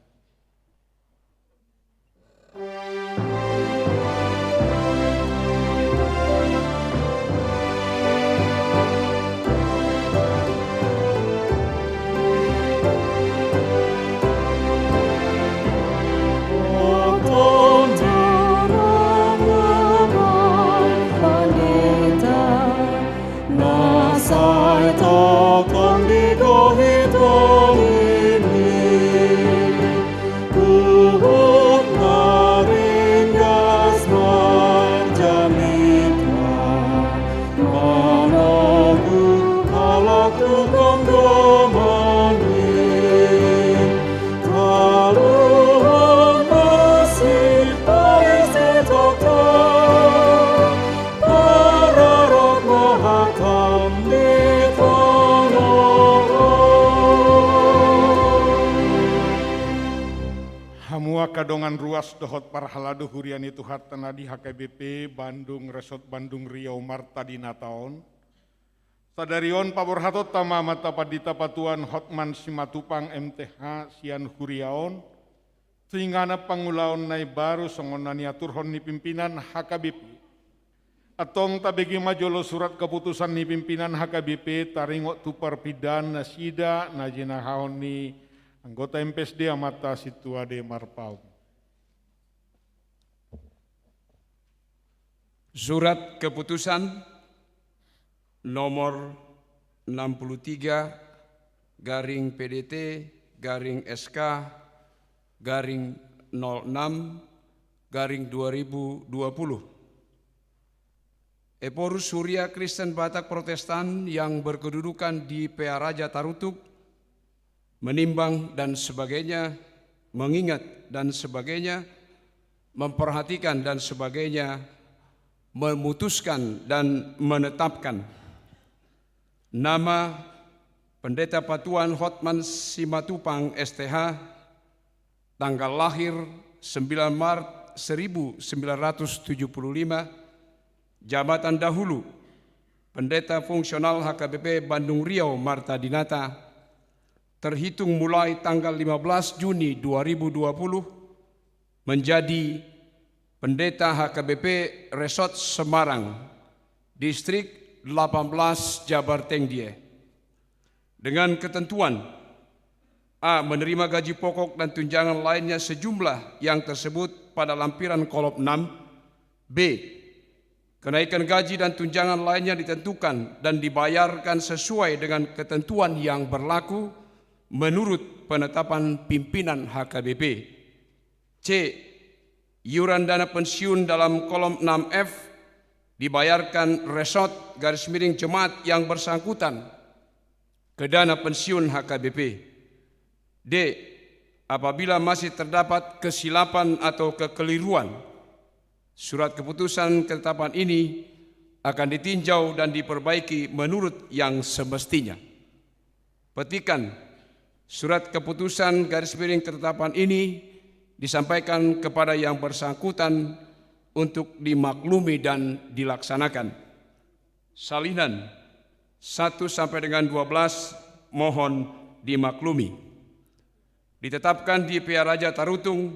Na sai tongtong di gohi tongimi, huhut na ringgas marjamita, manogu halak tu gomgoman i, taluhon asi paisi tongtong, pararot ma hatam di tano on. Hamu angka dongan ruas dohot parhalado huria ni Tuhanta na di H K B P Bandung, Resort Bandung Riau, Marta Dinata on. Sadari on paborhatonta ma amanta Pandita Patuan Hotman Simatupang M T H sian huria on, tu inganan pangulaon na imbaru songon na niaturhon ni pimpinan H K B P. Antong tabege ma jolo surat keputusan ni pimpinan H K B P taringot tu parpindahan nasida na jinahahon ni anggota M P S D amanta Sintua D. Marpaung. Surat keputusan nomor enam puluh tiga garing P D T garing S K garing nol enam garing dua ribu dua puluh. Ephorus Huria Kristen Batak Protestan yang berkedudukan di Pearaja Tarutung, menimbang dan sebagainya, mengingat dan sebagainya, memperhatikan dan sebagainya, memutuskan dan menetapkan. Nama: Pendeta Patuan Hotman Simatupang S T H, tanggal lahir sembilan Maret seribu sembilan ratus tujuh puluh lima, jabatan dahulu, Pendeta Fungsional H K B P Bandung Riau Marta Dinata, terhitung mulai tanggal lima belas Juni dua ribu dua puluh, menjadi Pendeta H K B P Resort Semarang, Distrik delapan belas Jabar Tengdie. Dengan ketentuan: A. Menerima gaji pokok dan tunjangan lainnya sejumlah yang tersebut pada lampiran kolom enam. B. Kenaikan gaji dan tunjangan lainnya ditentukan dan dibayarkan sesuai dengan ketentuan yang berlaku menurut penetapan pimpinan H K B P. C. Iuran dana pensiun dalam kolom enam F dibayarkan resort garis miring jemaat yang bersangkutan ke dana pensiun H K B P. D. Apabila masih terdapat kesilapan atau kekeliruan, surat keputusan ketetapan ini akan ditinjau dan diperbaiki menurut yang semestinya. Petikan: surat keputusan garis miring ketetapan ini disampaikan kepada yang bersangkutan untuk dimaklumi dan dilaksanakan. Salinan satu sampai dengan dua belas mohon dimaklumi. Ditetapkan di Pearaja Tarutung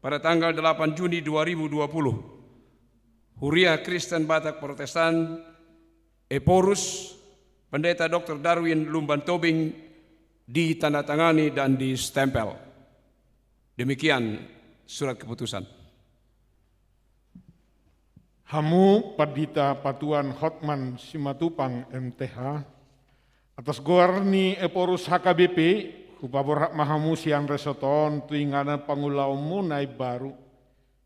pada tanggal delapan Juni dua ribu dua puluh. Huria Kristen Batak Protestan, Ephorus, Pendeta Doktor Darwin Lumban Tobing, ditandatangani dan distempel. Demikian surat keputusan. Hamu Pandita Patuan Hotman Simatupang M T H, atas goar ni Ephorus H K B P, Hupaborhat ma hamu sian resort on tu inganan pangulaonmu na imbaru.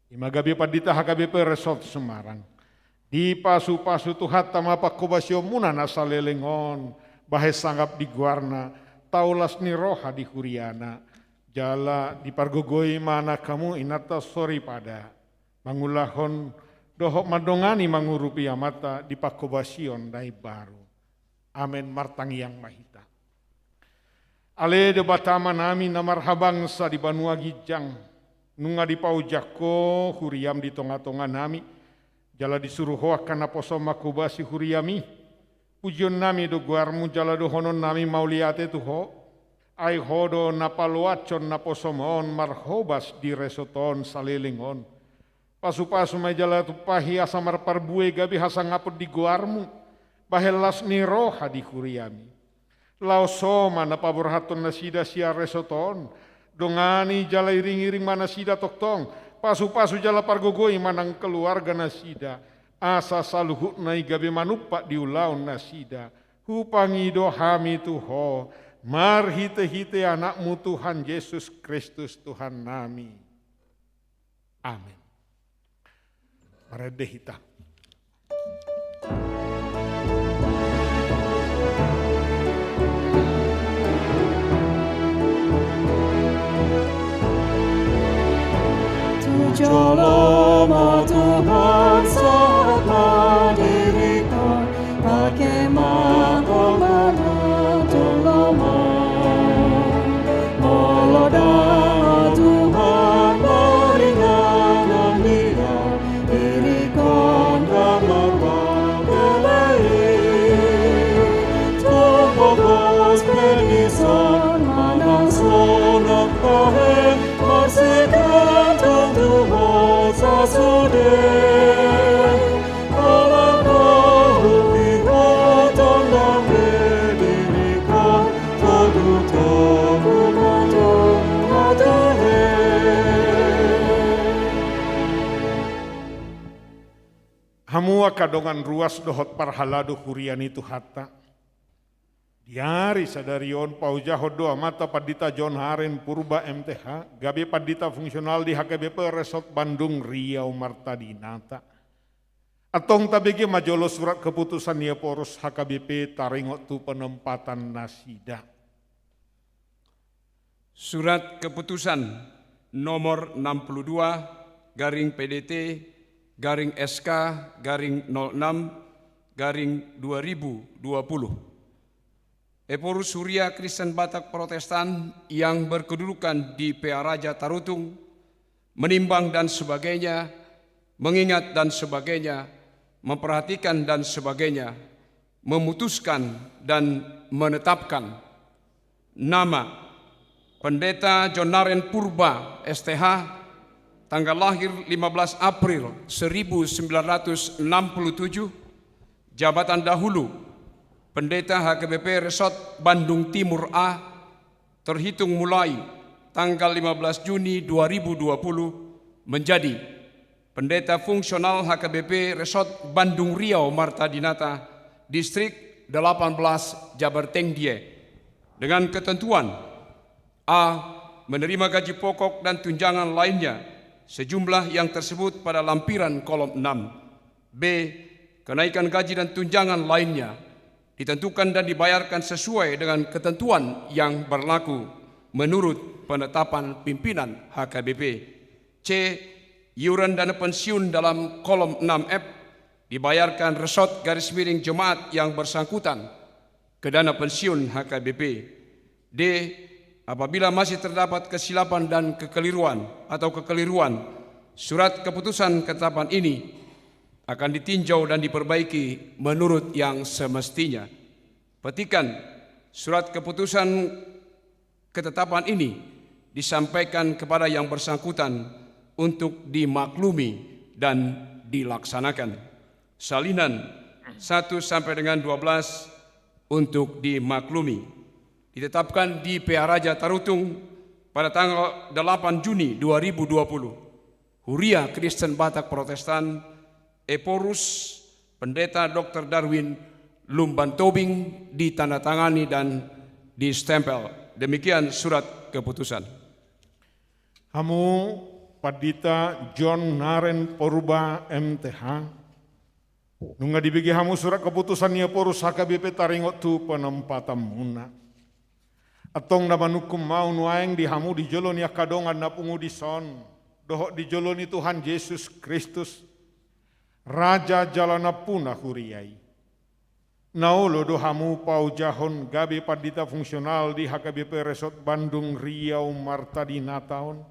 I ma gabe pandita H K B P Resort Semarang. Dipasupasu Tuhanta ma panghobasionmuna na saleleng on, bahen sangap di goarna, taulas ni roha di huriana. Jala dipargogoi ma anak hamu inanta soripada mangulahon dohot mandongani mangurupi amanta di panghobasion na imbaru. Amen. Martangiang ma hita. Ale Debata Amanami na marhabangsa di banua ginjang, nunga dipaojak Ho huriam di tongatonganami, jala disuru Ho angka naposom manghobasi huriami. Pujionnami do goarmu jala dohononnami mauliate tu Ho. Ai Ho do na paloashon naposom on marhobas di resort on saleleng on. Pasupasu ma i jala tumpahi asa marparbue gabe hasangapon di goarmu, bahen las ni roha di huriami. Laos Ho ma na paborhathon nasida sian resort on, dongani jala iringiring ma nasida tongtong, pasupasu jala pargogoi ma nang keluarga nasida, asa saluhutna i gabe manumpak di ulaon nasida. Hupangido hami tu Ho, marhitehite Anakmu Tuhan Jesus Kristus Tuhannami. Amen. Marende hita. Tu joloma Tuhan sahat ma diriku, pake ma Ho manang tu lomo. Molo ndang Tuhan maringanan di au, diriku ndang marlaku lai. Tung pogos pe dison manang sonang tahe, marsigantong tu Ho sasude. Ala na hupihothon dambe diriku, togutogu ma tung na tahe. Hamu angka dongan ruas dohot parhalado huria ni Tuhanta. Di ari sadari on paojahon do amanta Pandita John Haren Purba M T H, gabe pandita fungsional di H K B P Resort Bandung Riau Marta Dinata. Antong tabege ma jolo surat keputusan ni Ephorus H K B P taringot tu penempatan nasida. Surat keputusan nomor enam puluh dua garing P D T garing S K garing nol enam garing dua ribu dua puluh. Ephorus Huria Kristen Batak Protestan yang berkedudukan di Pearaja Tarutung, menimbang dan sebagainya, mengingat dan sebagainya, memperhatikan dan sebagainya, memutuskan dan menetapkan. Nama: Pendeta John Haren Purba, S T H, tanggal lahir lima belas April seribu sembilan ratus enam puluh tujuh, jabatan dahulu, Pendeta H K B P Resort Bandung Timur A, terhitung mulai tanggal lima belas Juni dua ribu dua puluh, menjadi Pendeta Fungsional H K B P Resort Bandung Riau Marta Dinata, Distrik delapan belas Jabartengdie, dengan ketentuan: A. Menerima gaji pokok dan tunjangan lainnya sejumlah yang tersebut pada lampiran kolom enam. B. Kenaikan gaji dan tunjangan lainnya ditentukan dan dibayarkan sesuai dengan ketentuan yang berlaku menurut penetapan pimpinan H K B P. C. Iuran dana pensiun dalam kolom enam F dibayarkan resort garis miring jemaat yang bersangkutan ke dana pensiun H K B P. D. Apabila masih terdapat kesilapan dan kekeliruan atau kekeliruan, surat keputusan ketetapan ini akan ditinjau dan diperbaiki menurut yang semestinya. Petikan: surat keputusan ketetapan ini disampaikan kepada yang bersangkutan untuk dimaklumi dan dilaksanakan. Salinan satu sampai dengan dua belas untuk dimaklumi. Ditetapkan di Pearaja Tarutung pada tanggal delapan Juni dua ribu dua puluh. Huria Kristen Batak Protestan, Ephorus, Pendeta Doktor Darwin Lumban Tobing, ditandatangani dan distempel. Demikian surat keputusan. Hamu Pandita John Naren Purba M T H, nunga dibege hamu surat keputusan ni Ephorus H K B P taringot tu penempatanmuna. Antong na manungkun ma au nuaeng di hamu di jolo ni angka dongan na pungu dison, dohot di jolo ni Tuhan Jesus Kristus, Raja jala nampuna huria i. Na olo do hamu paojahon gabe pandita fungsional di H K B P Resort Bandung Riau Marta Dinata on?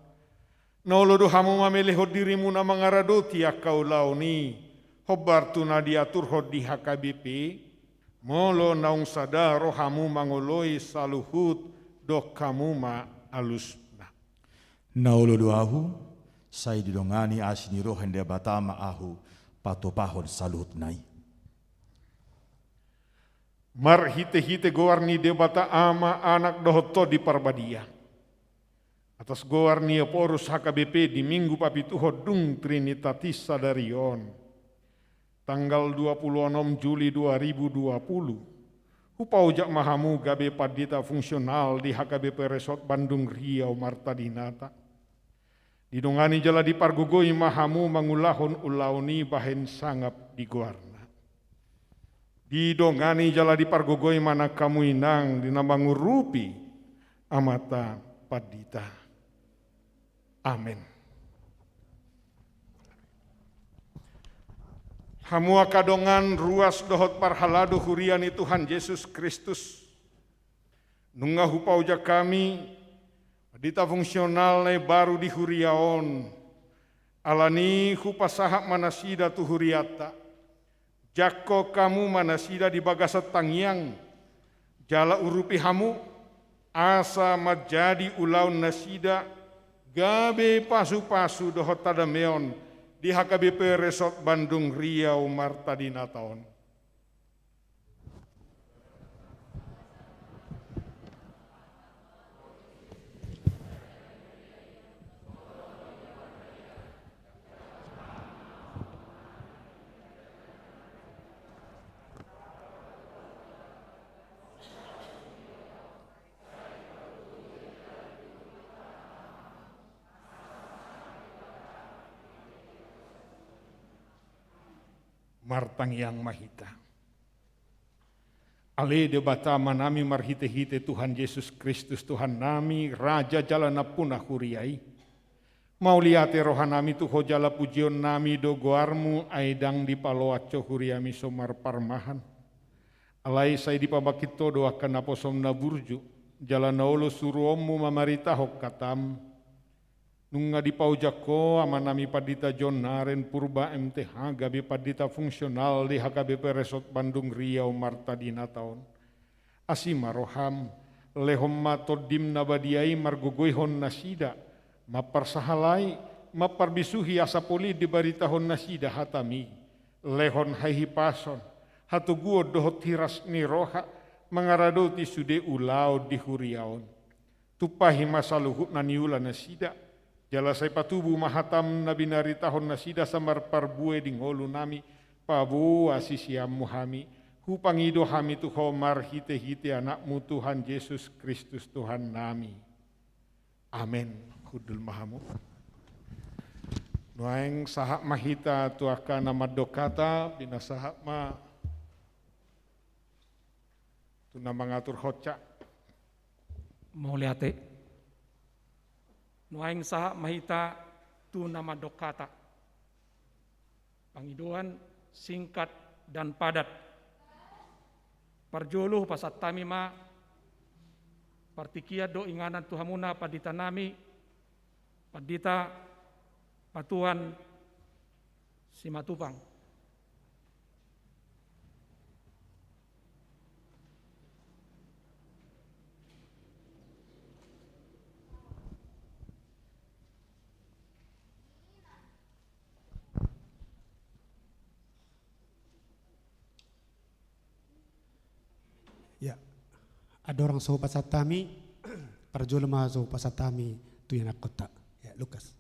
Na olo do hamu mamelehon dirimuna mangaradoti angka ulaon i, hombar tu na diaturhon di H K B P? Molo naung sada rohamu mangoloi saluhut, dok hamu ma alusna. Na olo do ahu, sai didongani asi ni roha ni Debata ma ahu patupahon saluhutna i. Marhitehite goar ni Debata Ama, Anak dohot Tondi Parbadia, atas goar ni Ephorus H K B P di Minggu papituhon dung Trinitatis sadari on, tanggal dua puluh onom Juli dua ribu dua puluh, hupaojak ma hamu gabe pandita fungsional di H K B P Resort Bandung Riau Marta Dinata. Didongani jala dipargogoi ma hamu mangulahon ulaon i bahen sangap di goarna. Didongani jala dipargogoi ma nang hamu inang di na mangurupi amanta pandita. Amen. Hamu angka dongan ruas dohot parhalado huria ni Tuhan Jesus Kristus, nunga hupaojak hami pandita fungsional na imbaru di huria on. Alani hupasahat ma nasida tu hurianta. Jangkon hamu ma nasida di bagasan tangiang, jala urupi hamu, asa manjadi ulaon nasida gabe pasupasu dohot hadameon di H K B P Resort Bandung Riau Marta Dinata on. Martangiang ma hita. Ale Debata Amanami, marhitehite Tuhan Jesus Kristus Tuhannami, Raja jala nampuna huria i, mauliate rohanami tu Ho jala pujionnami do goarmu, ai ndang dipaloas Ho huriami so marparmahan. Alai sai dipabangkit Ho do angka naposom na burju, jala na olo suruonmu mamaritahon hatam. Nunga dipaojak Ho amanami Pandita John Naren Purba M T H gabe pandita fungsional di H K B P Resort Bandung Riau Marta Dinata on. Asi ma roham, lehon ma Tondim na badia i margogoihon nasida, mamparsahalai, mamparbisuhi asa polin dibaritahon nasida hatami. Lehon hahipason, hatoguon dohot hiras ni roha mangaradoti sude ulaon di huria on. Tumpahi ma saluhut na niula nasida, jala sai patubu ma hatam na binaritahon nasida asa marparbue di ngolunami, paboa siseanmu hami, hupangido hami tu Ho marhitehite Anakmu Tuhan Jesus Kristus Tuhannami. Amen. Hundul ma hamu. Nuaeng sahat ma hita tu angka na mandok hata, pinasahat ma tu na mangatur hotsa. Mauliate. Nuaeng sahat ma hita tu na mandok hata. Pangidoan singkat dan padat. Parjolo pasahat hami ma partingkian dohot inganan tu hamuna panditanami, Pandita Patuan Simatupang. Ya, andorang so pasahat hami, parjolo ma so pasahat hami tu ianakkonta. Ya, Lukas.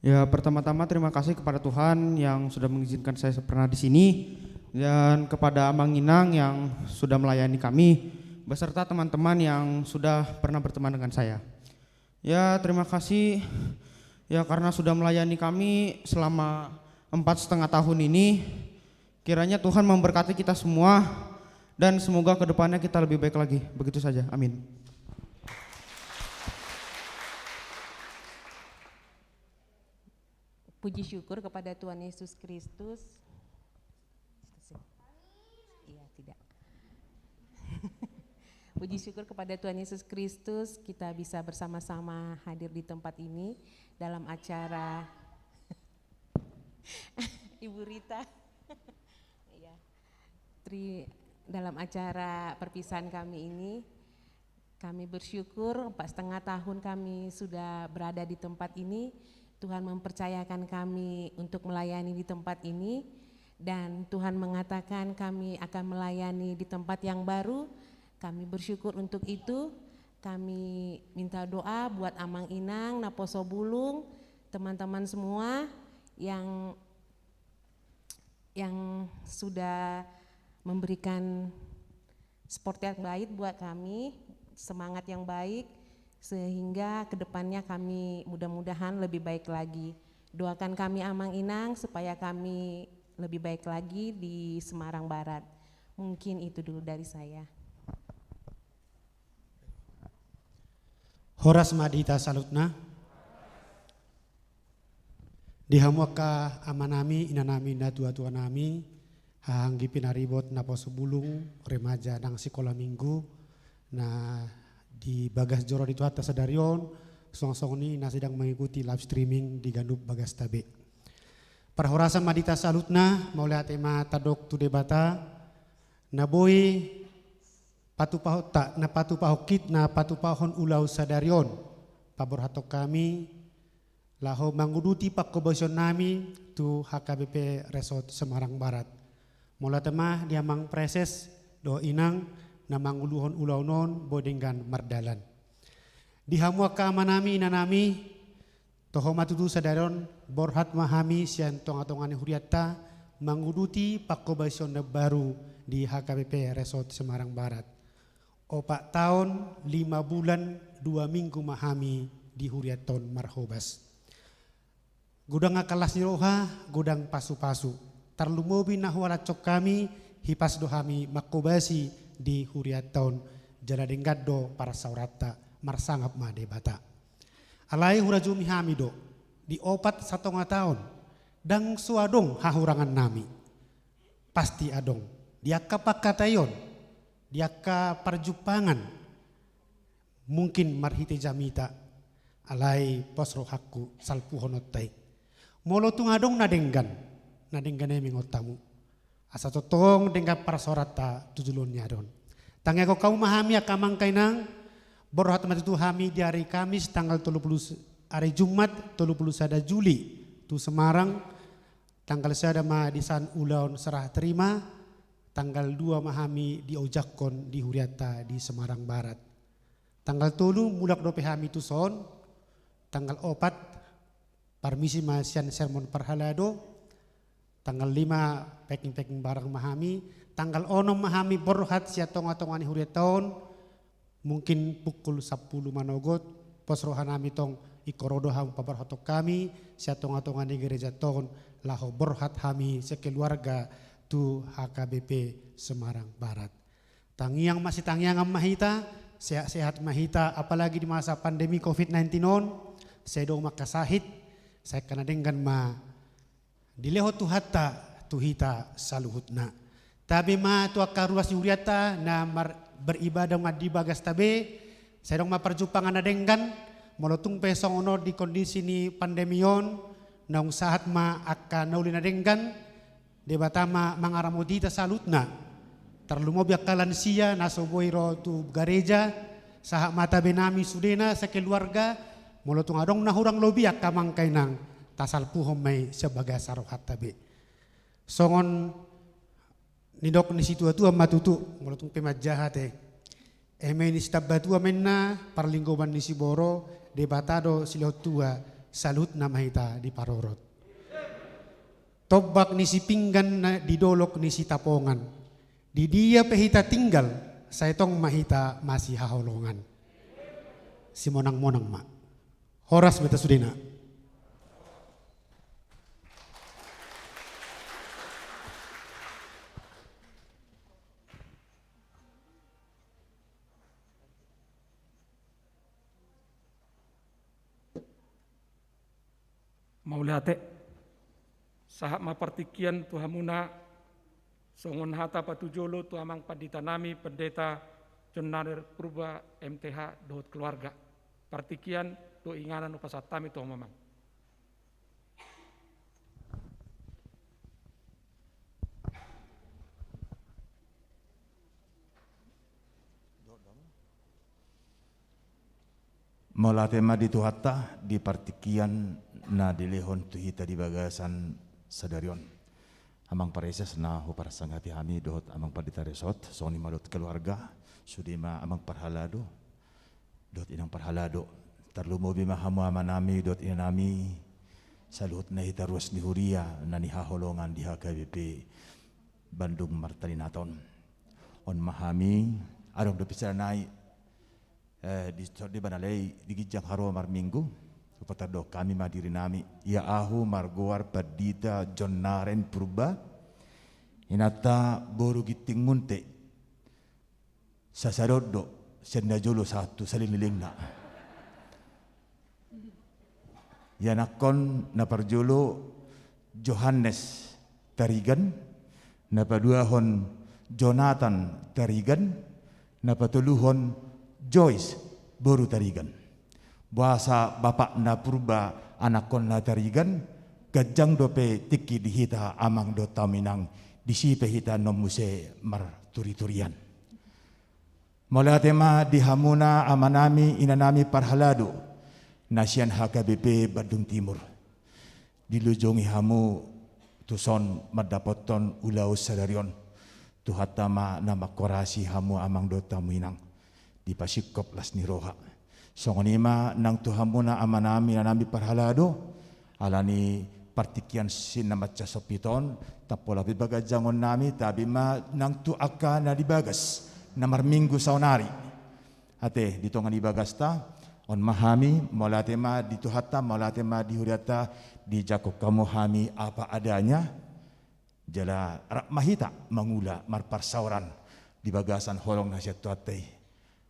Ya, pertama-tama terima kasih kepada Tuhan yang sudah mengizinkan saya pernah di sini. dan kepada Amang Inang yang sudah melayani kami, beserta teman-teman yang sudah pernah berteman dengan saya. Ya, terima kasih, ya, karena sudah melayani kami selama empat setengah tahun ini. Kiranya Tuhan memberkati kita semua, dan semoga ke depannya kita lebih baik lagi. Begitu saja. Amin. Puji syukur kepada Tuhan Yesus Kristus. Iya, tidak. Puji syukur kepada Tuhan Yesus Kristus, kita bisa bersama-sama hadir di tempat ini dalam acara Ibu Rita. Iya. Tri-, dalam acara perpisahan kami ini, kami bersyukur empat setengah tahun kami sudah berada di tempat ini. Tuhan mempercayakan kami untuk melayani di tempat ini, dan Tuhan mengatakan kami akan melayani di tempat yang baru. Kami bersyukur untuk itu. Kami minta doa buat Amang Inang, Naposo Bulung, teman-teman semua yang, yang sudah memberikan support yang baik buat kami, semangat yang baik, sehingga kedepannya kami mudah-mudahan lebih baik lagi. Doakan kami, Amang Inang, supaya kami lebih baik lagi di Semarang Barat. Mungkin itu dulu dari saya. Horas ma di hita saluhutna. Di hamu angka amanami, inanami, natua-tuanami, haha anggi pinaribot Naposo Bulung, remaja nang sikola minggu, na di bagas joro ni Tuhanta sadari on, suang songon i na sedang mengikuti live streaming di ganup bagasta be. Parhorasan ma di hita saluhutna, mauliate ma tadok tu Debata, na boi patupahonta, na patupahon hita, na patupahon ulaon sadari on, paborhathon hami, laho manguduti pangkobasion nami tu H K B P Resort Semarang Barat. Mauliate ma di Amang Praeses dohot Inang na manguluhon ulaon on boi denggan mardalan. Di hamu angka amanami, inanami, toho ma tutu sadari on borhat ma hami sian tonga-tonga ni hurianta manguduti pangkobasion na baru di H K B P Resort Semarang Barat. Opat taon, lima bulan, dua minggu ma hami di hurianta on marhobas. Godang angka las ni roha, godang pasu-pasu. Tarlumobi na huhalashon hami, hipas do hami manghobasi di hurianta on, jala denggan do parsaoranta, marsangap ma Debata. Alai hurajumi hami do, di opat satonga taon, ndang so adong hahurangan nami. Pasti adong. Di angka pangkataion, di angka parjumpangan, mungkin marhite jamita, alai pos rohangku salpuhononta i. Molo tung adong na denggan, na denggan i ma ingot hamu. Asa tongtong denggan parsaoranta tu joloan ni ari on. Tangiangkon hamu ma hami angka amang angka inang, borhat ma tutu hami di ari Kamis tanggal tolu pulu, ari Jumat tolu pulu sada Juli tu Semarang, tanggal sada ma disan ulaon serah terima, tanggal dua ma hami diojakhon di hurianta di Semarang Barat. Tanggal tolu mulak dope hami tuson, tanggal opat parmisi ma sian sermon parhalado, tanggal lima packing-packing barang ma hami, tanggal onom ma hami borhat sian tonga-tonga ni hurianta on, mungkin pukul sampulu manogot, pos roha nami tong ingkon ro do hamu paborhathon hami sian tonga-tonga ni gerejanta on, laho borhat hami sekeluarga tu H K B P Semarang Barat. Tangiang masitangiangan ma hita, sehat-sehat ma hita, apalagi di masa pandemi covid nineteen on, sai dong angka sahit, sai angka na denggan ma dilehon Tuhanta tu hita saluhutna. Tabe ma tu angka ruas ni hurianta na mar-, beribadah nunga di bagasta be, sai dong ma parjumpangan na denggan, molo tung pe songon on di kondisi ni pandemi on, naung sahat ma angka na uli na denggan, Debata ma mangaramoti hita saluhutna. Tarlumobi angka lansia na so boi ro tu gareja, sahat ma tabe nami sudena sakeluarga, molo tung adong na hurang lobi angka amang angka inang, tasalpuhon ma i sian bagasa rohanta be. Songon nidok ni situa-tua ma tutu, molo tung pe manjaha te. Eme ni sitambatua ma inna, parlinggoman ni siborok, Debata do silehon tua, saluhutna ma hita diparorot. Tombak ni Sipinggan na di dolok ni Sitapongan. Di dia pe hita tinggal, sai tong ma hita masihaholongan. Simonang-monang ma. Horas ma hita sudena. Mauliate. Sahat ma partingkian tu hamuna, songon hata patujolo tu amang pandita nami, Pendeta John Nader Purba, M T H, dohot keluarga. Partingkian dohot inganan hupasahat hami tu hamu amang. Mauliate ma di Tuhanta di partingkian na dilehon tu hita di bagasan sadari on. Amang Praeses na huparsangap hami dohot amang pandita resort, songon i ma dohot keluarga, sude ma amang parhalado dohot inang parhalado. Tarlumobi ma hamu amanami dohot inanami, saluhutna hita ruas ni huria na nihaholongan di H K B P Bandung Marta Dinata on. On ma hami, adong dope siala nai, eh, di, di banalei di ginjang haroa marminggu, hupatandok hami ma dirinami. Ia ahu margoar Pandita John Nader Purba, inanta boru Ginting Munte, sasadot do, sian na jolo sahat tu saleleng-lelengna. Ianakhon na parjolo Johannes Tarigan, na paduahon Jonathan Tarigan, na patoluhon Joyce boru Tarigan. Boasa bapakna Purba, anakhonna Tarigan, ganjang dope tingki di hita amang dohot hamu inang, disi pe hita annon muse marturi-turian. Mauliate ma di hamuna amanami inanami parhalado na sian H K B P Bandung Timur. Dilujongi hamu tuson mandapothon ulaon sadari on. Tuhanta ma na manghorasi hamu amang dohot hamu inang, dipasingkop las ni roha. Songon i ma nang tu hamuna amanami inanami parhalado, ala ni partingkian si na mansai sompit on, tapolap i bagas jangonnami, tabi ma nang tu angka na di bagas na marminggu saonari. Ate, di tonga ni bagasta, on ma hami, mauliate ma di Tuhanta, mauliate ma di hurianta, dijangkon hamu hami apa adanya, jala rap ma hita mangula marparsaoran di bagasan holong na sian Tuhanta i.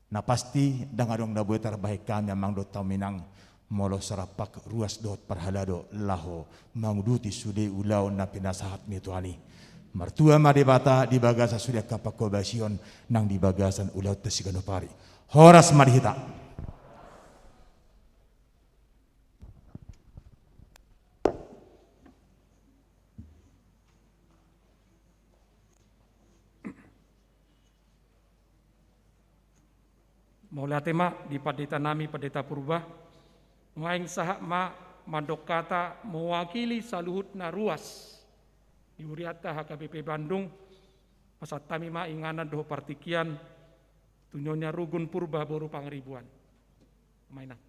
Na pasti, ndang adong na boi tarbahen hami amang dohot hamu inang, molo so rap ruas dohot parhalado laho manguduti sude ulaon na pinasahat ni Tuhan i. Martua ma Debata di bagasan sude angka panghobasion nang di bagasan ulaonta siganup ari. Horas ma di hita. Mauliate ma di pandita nami, Pandita Purba. Nuaeng sahat ma mandok hata mewakili saluhutna ruas di hurianta H K B P Bandung, pasahat hami ma inganan dohot partingkian tu Nyonya Rugun Purba boru Pangaribuan. Mainan.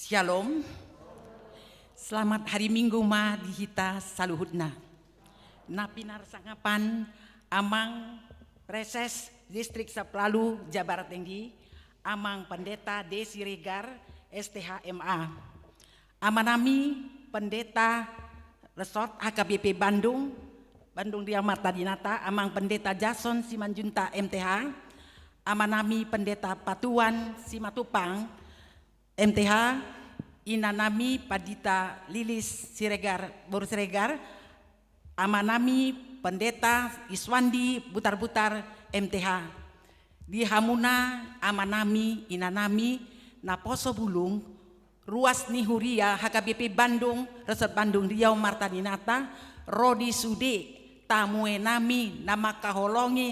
Syalom. Selamat hari Minggu ma di hita saluhutna. Na pinarsangapan Amang Praeses Distrik Saplalu Jabar Tinggi, Amang Pendeta D. Siregar, S T H, M A. Amanami Pendeta Resort H K B P Bandung, Bandung Riau Marta Dinata, Amang Pendeta Jason Simanjuntak, M T H, amanami Pendeta Patuan Simatupang, M T H, inanami Pandita Lilis Siregar, boru Siregar, amanami Pendeta Iswandi Butarbutar, M T H. Di hamuna amanami, inanami, naposo bulung, ruas ni huria H K B P Bandung, Resort Bandung Riau Marta Dinata, ro di sude tamuenami na mangkaholongi,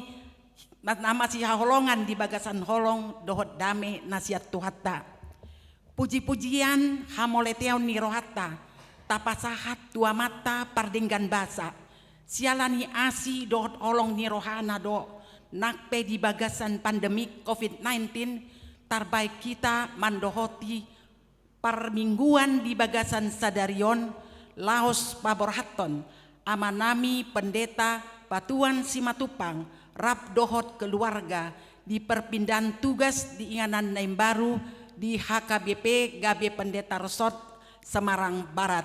na, na masihaholongan di bagasan holong dohot dame na sian Tuhanta. Puji-pujian hamauliateon ni rohanta tapasahat tu Amanta pardenggan basa, siala ni asi dohot holong ni rohana do, nang pe di bagasan pandemi covid nineteen, tarbaen hita mandohoti parmingguan di bagasan sadari on, laos paborhathon Amanami Pendeta Patuan Simatupang rap dohot keluarga di perpindahan tugas di inganan na imbaru di H K B P gabe Pendeta Resort Semarang Barat.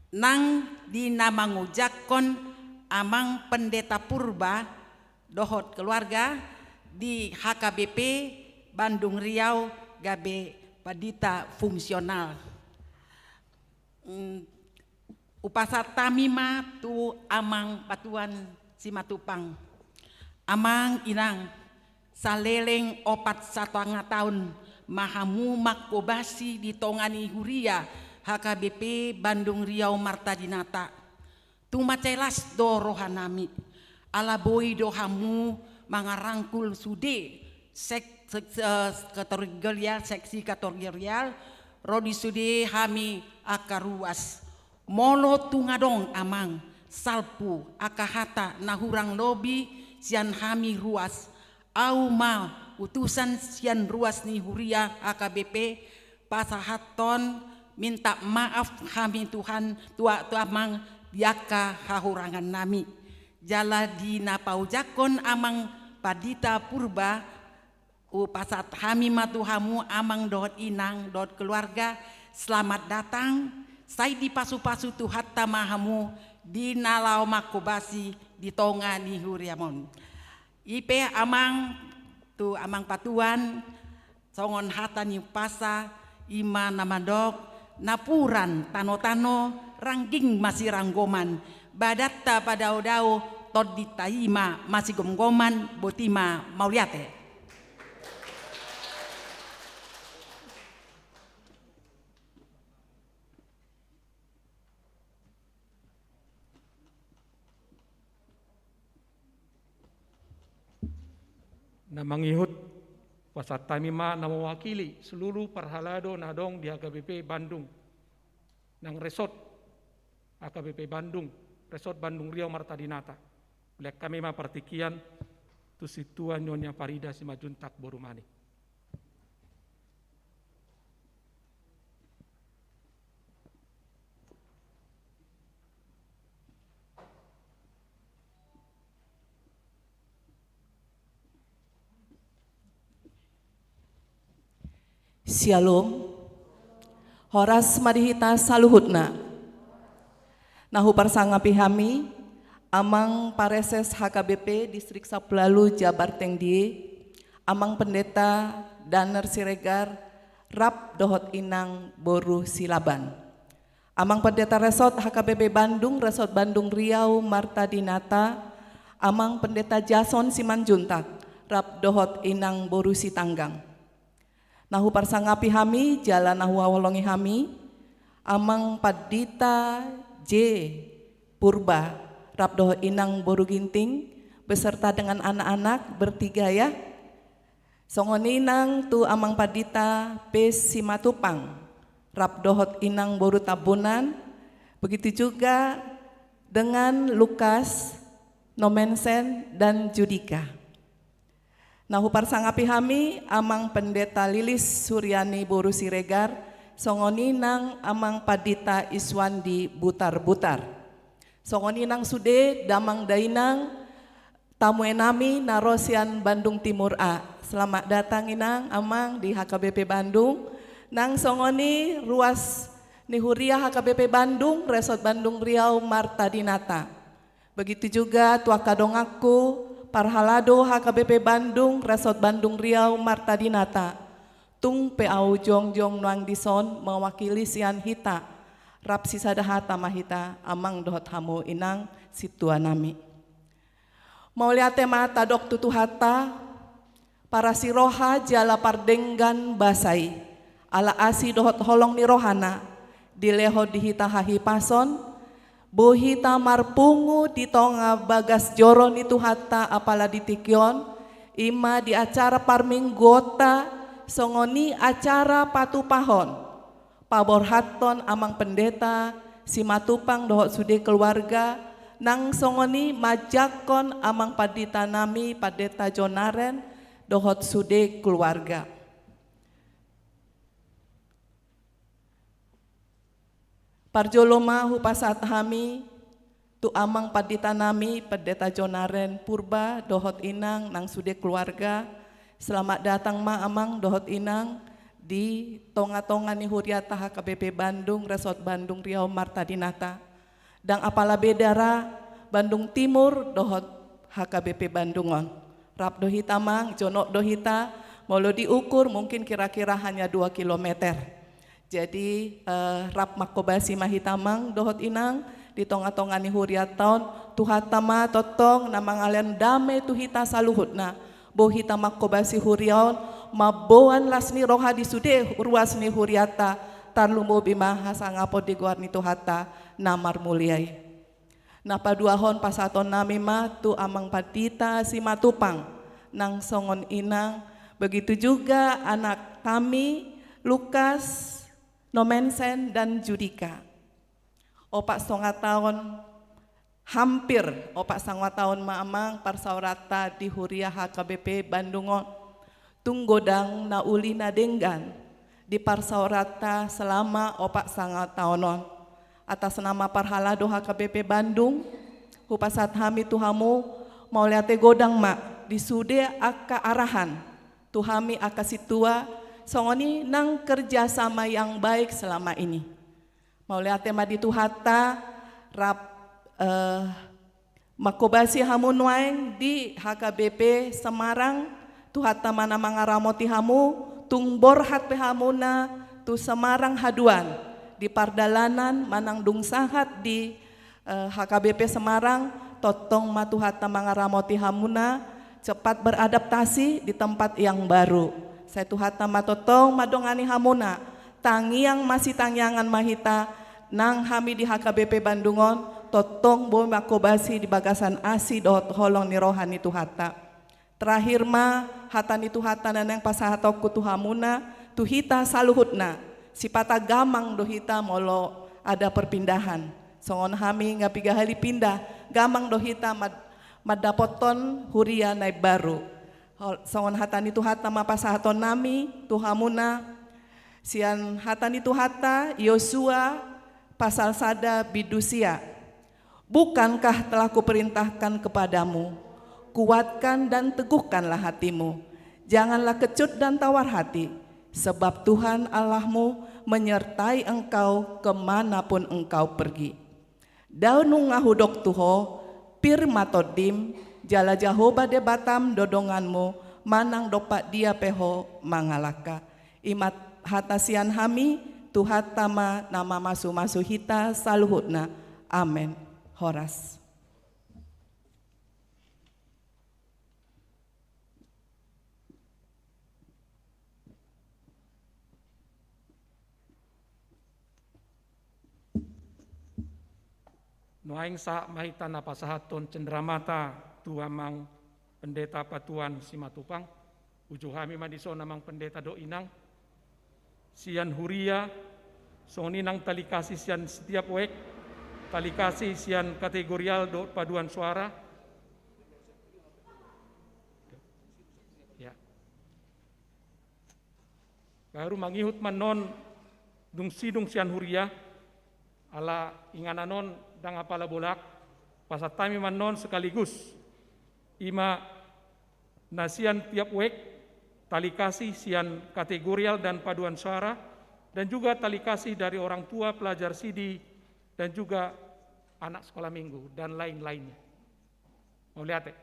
Nang di na mangojakhon Amang Pendeta Purba dohot keluarga di H K B P Bandung Riau gabe pandita fungsional. Mm, hupasahat hami ma tu Amang Patuan Simatupang. Amang inang, saleleng opat satanga taon ma hamu manghobasi di tonga ni huria H K B P Bandung Riau Marta Dinata. Tung mansai las do rohanami, ala boi do hamu mangarangkul sude sek-, sek-, eh, kategorial, seksi kategorial, ro di sude hami angka ruas. Molo tung adong Amang salpu angka hata na hurang lobi sian hami ruas, ahu ma utusan sian ruas ni huria H K B P pasahathon minta maaf hami Tuhan tu, tu Amang di angka hahurangannami. Jala di na paojakhon Amang Pandita Purba, hupasahat hami ma tu hamu Amang dohot Inang dohot keluarga, selamat datang, sai dipasupasu Tuhanta ma hamu di na laho manghobasi di tonga ni huriam on. I pe Amang, tu Amang Patuan, songon hata ni umpasa, i ma na mandok, napuran tanotano, rangging masiranggoman, badanta padaodao, tondinta i ma masigomgoman, boti ma, mauliate. Na mangihut, hupasahat hami ma na mewakili seluruh parhalado na adong di H K B P Bandung, nang resort H K B P Bandung, resort Bandung Riau Marta Dinata. Hulean hami ma partingkian tu sintua Nyonya Farida Simanjuntak boru Mani. Syalom. Horas ma di hita saluhutna. Na huparsangapi hami, Amang Pareses H K B P Distrik Sampulu Ualu Jabar Tengdie, Amang Pendeta Daner Siregar, rap dohot Inang boru Silaban. Amang Pendeta Resort H K B P Bandung, Resort Bandung Riau Marta Dinata, Amang Pendeta Jason Simanjuntak, rap dohot Inang boru Sitanggang. Na huparsangapi hami, jala na huhaholongi hami, Amang Pandita J Purba, rap dohot Inang boru Ginting, beserta dengan anak-anak bertiga ya. Songon i nang tu Amang Pandita P Simatupang, rap dohot Inang boru Tambunan, begitu juga dengan Lukas, Nomensen, dan Judika. Na huparsangapi hami, Amang Pendeta Lilis Suryani boru Siregar, songon i nang Amang Pandita Iswandi Butar-Butar. Songon i nang sude, damang dainang, tamuenami na ro sian Bandung Timur A. Selamat datang inang, amang di H K B P Bandung. Nang songon i ruas ni huria H K B P Bandung, Resort Bandung Riau Marta Dinata. Begitu juga tu angka donganku, parhalado H K B P Bandung, Resort Bandung Riau Marta Dinata. Tung pe ahu jongjong nuaeng dison mewakili sian hita. Rap sisada hata ma hita, amang dohot hamu inang, sintuanami. Mauliate ma tadok tu Tuhanta, parasi roha jala pardenggan basa i, ala asi dohot holong ni rohana, dilehon di hita hahipason, boi hita marpungu di tonga bagas joro ni Tuhanta apala di tingki on, i ma di acara parmingguonta, songon i acara patupahon paborhathon Amang Pendeta Simatupang dohot sude keluarga, nang songon i manjangkon Amang Pandita nami Pandita Jonaren dohot sude keluarga. Parjolo ma hupasahat hami tu Amang Pandita nami Pendeta Jonaren Purba dohot inang nang sude keluarga. Selamat datang ma Amang dohot inang di tonga-tonga ni huriata H K B P Bandung, Resort Bandung Riau Marta Dinata. Ndang apala beda ra Bandung Timur dohot H K B P Bandung on. Rap do hita Amang, jonok do hita, molo diukur mungkin kira-kira hanya dua kilometer. Jadi, eh, rap mangkobasi ma hita Amang dohot inang di tonga-tonga ni huriata on. Tuhanta ma tongtong na mangalehon dame tu hita saluhutna. Boi hita mangkobasi huria on, mamboan las ni roha di sude ruas ni huriata, tarlumobi ma hasangapon di goar ni Tuhanta na marmulia i. Na paduahon pasahaton nami ma tu Amang Pandita Simatupang nang songon inang, begitu juga anak kami Lukas, Nomensen dan Judika. Opat songo taon, hampir opat songo taon ma Amang parsaoranta di huria H K B P Bandung on. Tung godang na uli na denggan di parsaoranta selama opat songo taon on. Atas nama parhalado H K B P Bandung, hupasahat hami tu hamu, mauliate godang ma di sude angka arahan tu hami angka sintua, songon i nang kerjasama yang baik selama ini. Mauliate ma di Tuhanta, rap, eh, mangkobasi hamu nuaeng di H K B P Semarang. Tuhanta ma na mangaramoti hamu, tung borhat pe hamuna tu Semarang haduan, di pardalanan manang dung sahat di, eh, H K B P Semarang, tongtong ma Tuhanta mangaramoti hamuna, cepat beradaptasi di tempat yang baru. Sai Tuhanta ma tongtong mandongani hamuna, tangiang masitangiangan ma hita, nang hami di H K B P Bandung on, tongtong boi mangkobasi di bagasan asi dohot holong ni roha ni Tuhanta. Terakhir ma, hata ni Tuhanta na naeng pasahatonku tu hamuna, tu hita saluhutna, sipata gamang do hita molo ada perpindahan. Songon hami nga piga hali pindah, gamang do hita mad-, mandapothon huria na imbaru. Hol-, songon hata ni Tuhanta ma pasahaton nami tu hamuna, sian hata ni Tuhanta, Yosua, pasal sada bindu sia. Bukankah telah kuperintahkan kepadamu, kuatkan dan teguhkanlah hatimu, janganlah kecut dan tawar hati, sebab Tuhan Allahmu menyertai engkau ke mana pun engkau pergi. Dao nunga hudok tu ho, pir ma tondim, jala Jahowa Debatam do donganmu, manang dompak dia pe ho mangalangka. I ma hata sian hami, Tuhanta ma na mamasu-masu hita saluhutna. Amen. Horas. Nuaeng sahat ma hita na pasahathon cendramata tu Amang Pendeta Patuan Simatupang. Uju hami ma dison Amang Pendeta dohot inang. Sian huria, songon i nang tali kasih sian setiap wijk, tali kasih sian kategorial dohot paduan suara. Ya. Baru mangihut ma annon dung sidung sian huria, ala inganan on ndang apala bolak, pasahat hami ma annon sekaligus. I ma na sian tiap wijk, tali kasih sian kategorial dan paduan suara, dan juga tali kasih dari orang tua, pelajar sidi, dan juga anak sekolah minggu, dan lain-lainnya. Mauliate.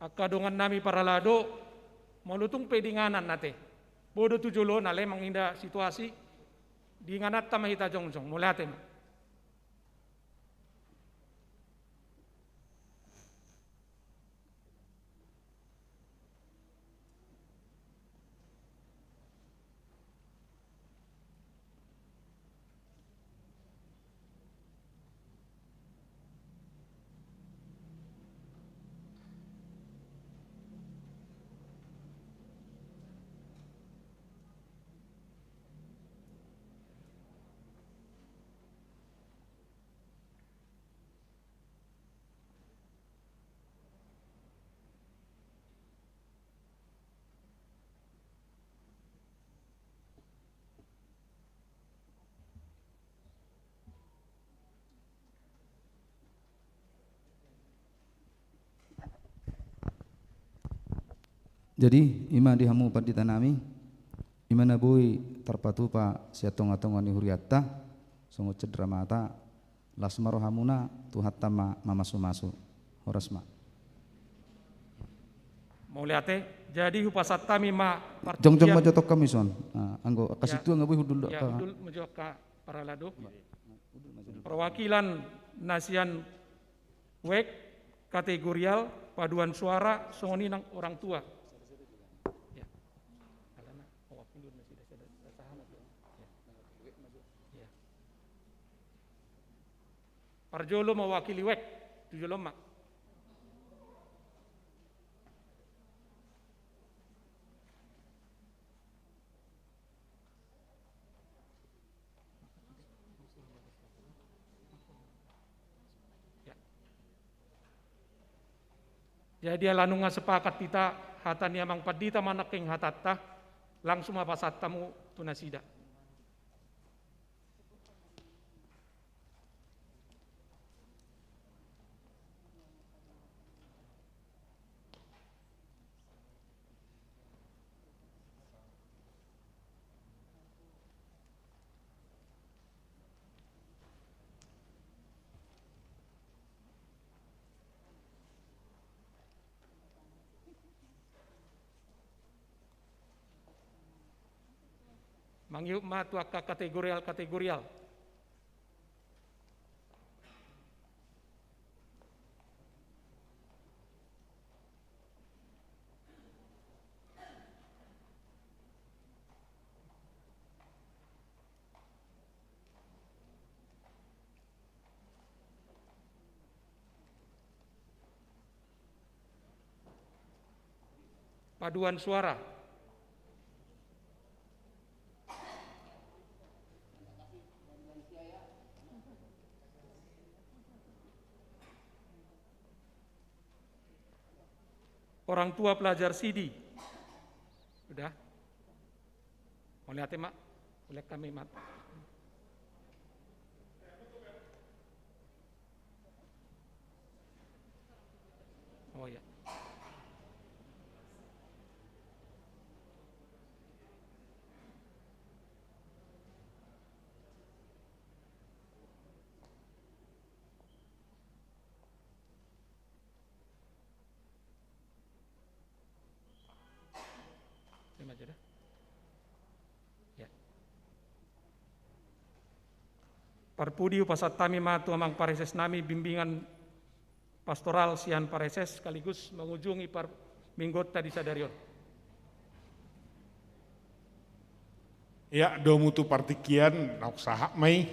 Angka dongan nami parhalado, molo tung pe di inganan ate, boi do tu jolo na lae manginda situasi, di ingananta ma hita jongjong, mauliate ma. Jadi, ima di hamu pandita nami, ima na boi tarpatupa sian tonga-tonga ni hurianta, songon cendramata, las ma rohamuna, Tuhanta ma mamasu-masu. Horas ma. Mauliate, jadi hupasahat hami ma partingkian. Jongjong ma jo tong hami son. Nah, anggo angka sintua nga boi hundul do. Ya, angka hundul ma jo angka parhalado. Perwakilan na sian wek, kategorial, paduan suara, songon i nang orang tua. Ya. Alana mewakili nasida sada sahana tu. Ya. Ya. Parjolo mewakili wek, tu jolo ma. Ya. Jadi, ala nunga sepakat hita, hata ni amang pandita ma nangkin hatanta, langsung ma pasahat hamu tu nasida. Mangihut ma tu angka kategorial-kategorial. Paduan suara. Orang tua pelajar sidi. Sudah? Mauliate ma, ulek hami ma. Oh ya. Terima kasih. Ya. Parpudi hupasahat hami ma tu amang pareses nami, bimbingan pastoral sian pareses sekaligus mangujungi parmingguonta di sadari on. Ya, domu tu partingkian, naung sahat ma i,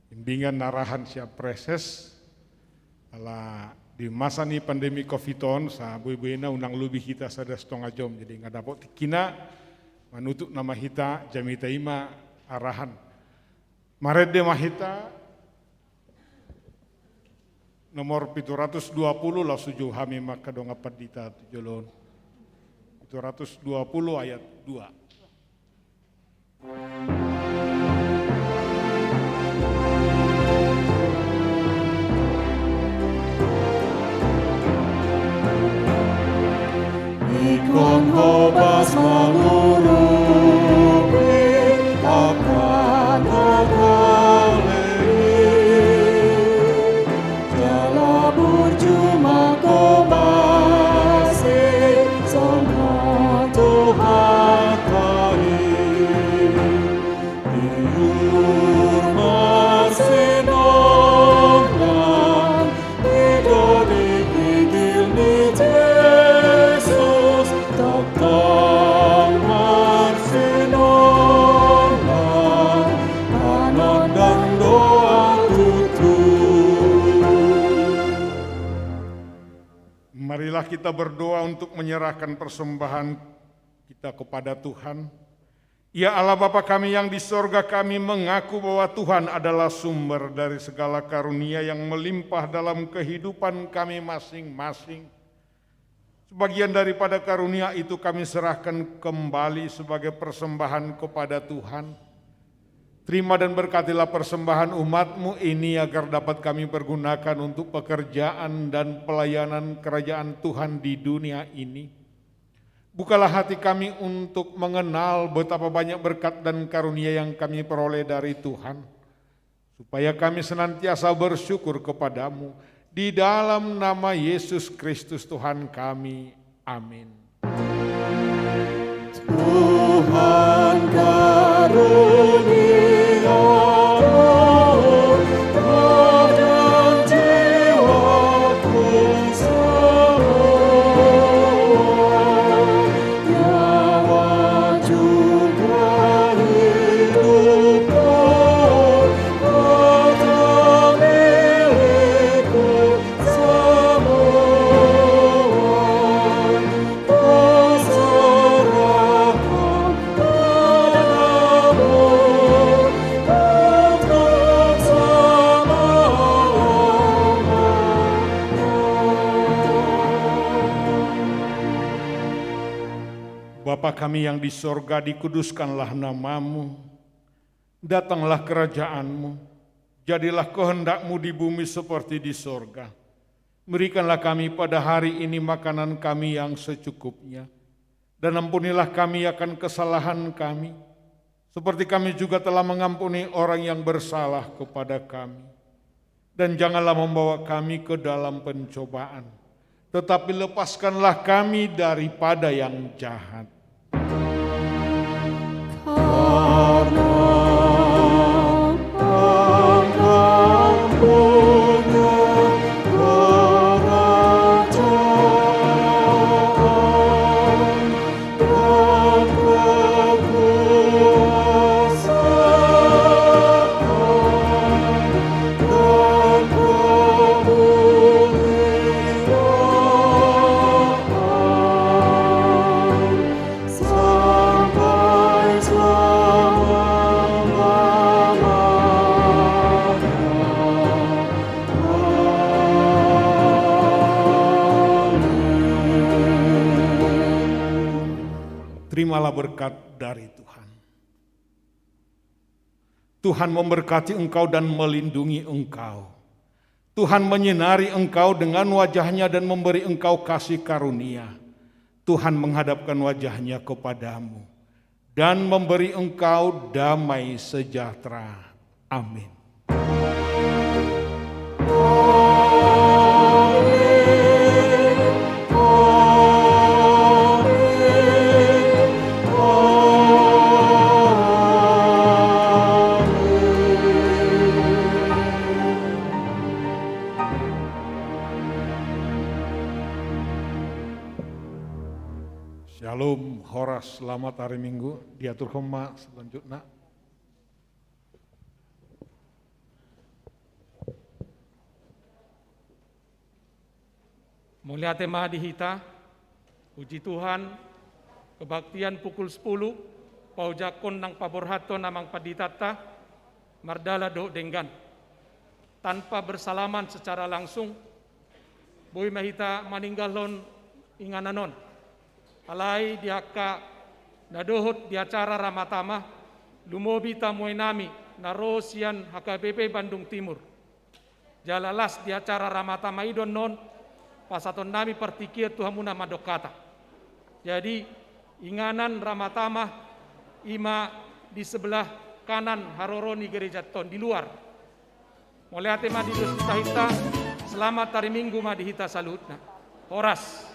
bimbingan arahan sian pareses, ala di masa ni pandemi covid on, sa boi-boina unang lobi hita sada stonga jom, jadi nga dapot tingkina, manutup nama hita, jamita ima arahan. Marende ma hita, nomor pitu ratus dua puluh, laos ujou hami ma angka dongan pandita tu jolo on. Pitu ratus dua puluh ayat dua. Ingkon hobas mangurupi angka na gale i, jala burju manghobasi songon Tuhanta i. Tiur ma sinongan di doli higil ni Jesus, tongtong marsinongan, manondang do au tutu. Marilah kita berdoa untuk menyerahkan persembahan kita kepada Tuhan. Ya Allah Bapa kami yang di sorga, kami mengaku bahwa Tuhan adalah sumber dari segala karunia yang melimpah dalam kehidupan kami masing-masing. Sebagian daripada karunia itu kami serahkan kembali sebagai persembahan kepada Tuhan. Terima dan berkatilah persembahan umat-Mu ini agar dapat kami pergunakan untuk pekerjaan dan pelayanan kerajaan Tuhan di dunia ini. Bukalah hati kami untuk mengenal betapa banyak berkat dan karunia yang kami peroleh dari Tuhan, supaya kami senantiasa bersyukur kepada-Mu, di dalam nama Yesus Kristus Tuhan kami. Amin. Tuhan karuniakanlah badan jiwaku semua, nyawa juga hidupku, harta milikku semua, kuserahkan padamu untuk selama-lamanya. Bapa kami yang di sorga, dikuduskanlah nama-Mu. Datanglah kerajaan-Mu. Jadilah kehendak-Mu di bumi seperti di sorga. Berikanlah kami pada hari ini makanan kami yang secukupnya. Dan ampunilah kami akan kesalahan kami, seperti kami juga telah mengampuni orang yang bersalah kepada kami. Dan janganlah membawa kami ke dalam pencobaan, tetapi lepaskanlah kami daripada yang jahat. Karena Engkau punya kerajaan dan kekuasaan dan kemuliaan sampai selama-lamanya. Amin. Terimalah berkat dari Tuhan. Tuhan memberkati engkau dan melindungi engkau. Tuhan menyinari engkau dengan wajah-Nya dan memberi engkau kasih karunia. Tuhan menghadapkan wajah-Nya kepadamu dan memberi engkau damai sejahtera. Amin. Syalom, horas, selamat hari Minggu. Diaturhon ma selanjutna. Mauliate ma di hita. Puji Tuhan, kebaktian pukul sepuluh, paojakhon nang paborhathon amang panditanta, mardalan dohot denggan. Tanpa bersalaman secara langsung, boi ma hita maninggalhon inganan on. Alai di angka na dohot di acara Ramatama, lumobi tamuai nami na ro sian H K B P Bandung Timur. Jala las di acara Ramatama i do annon pasahaton nami partingkian tu hamuna mandok hata. Jadi, inganan Ramatama i ma di sebelah kanan haroro ni gereja on di luar. Mauliate ma di dos ni tahinta, selamat hari Minggu ma di hita saluhutna. Horas.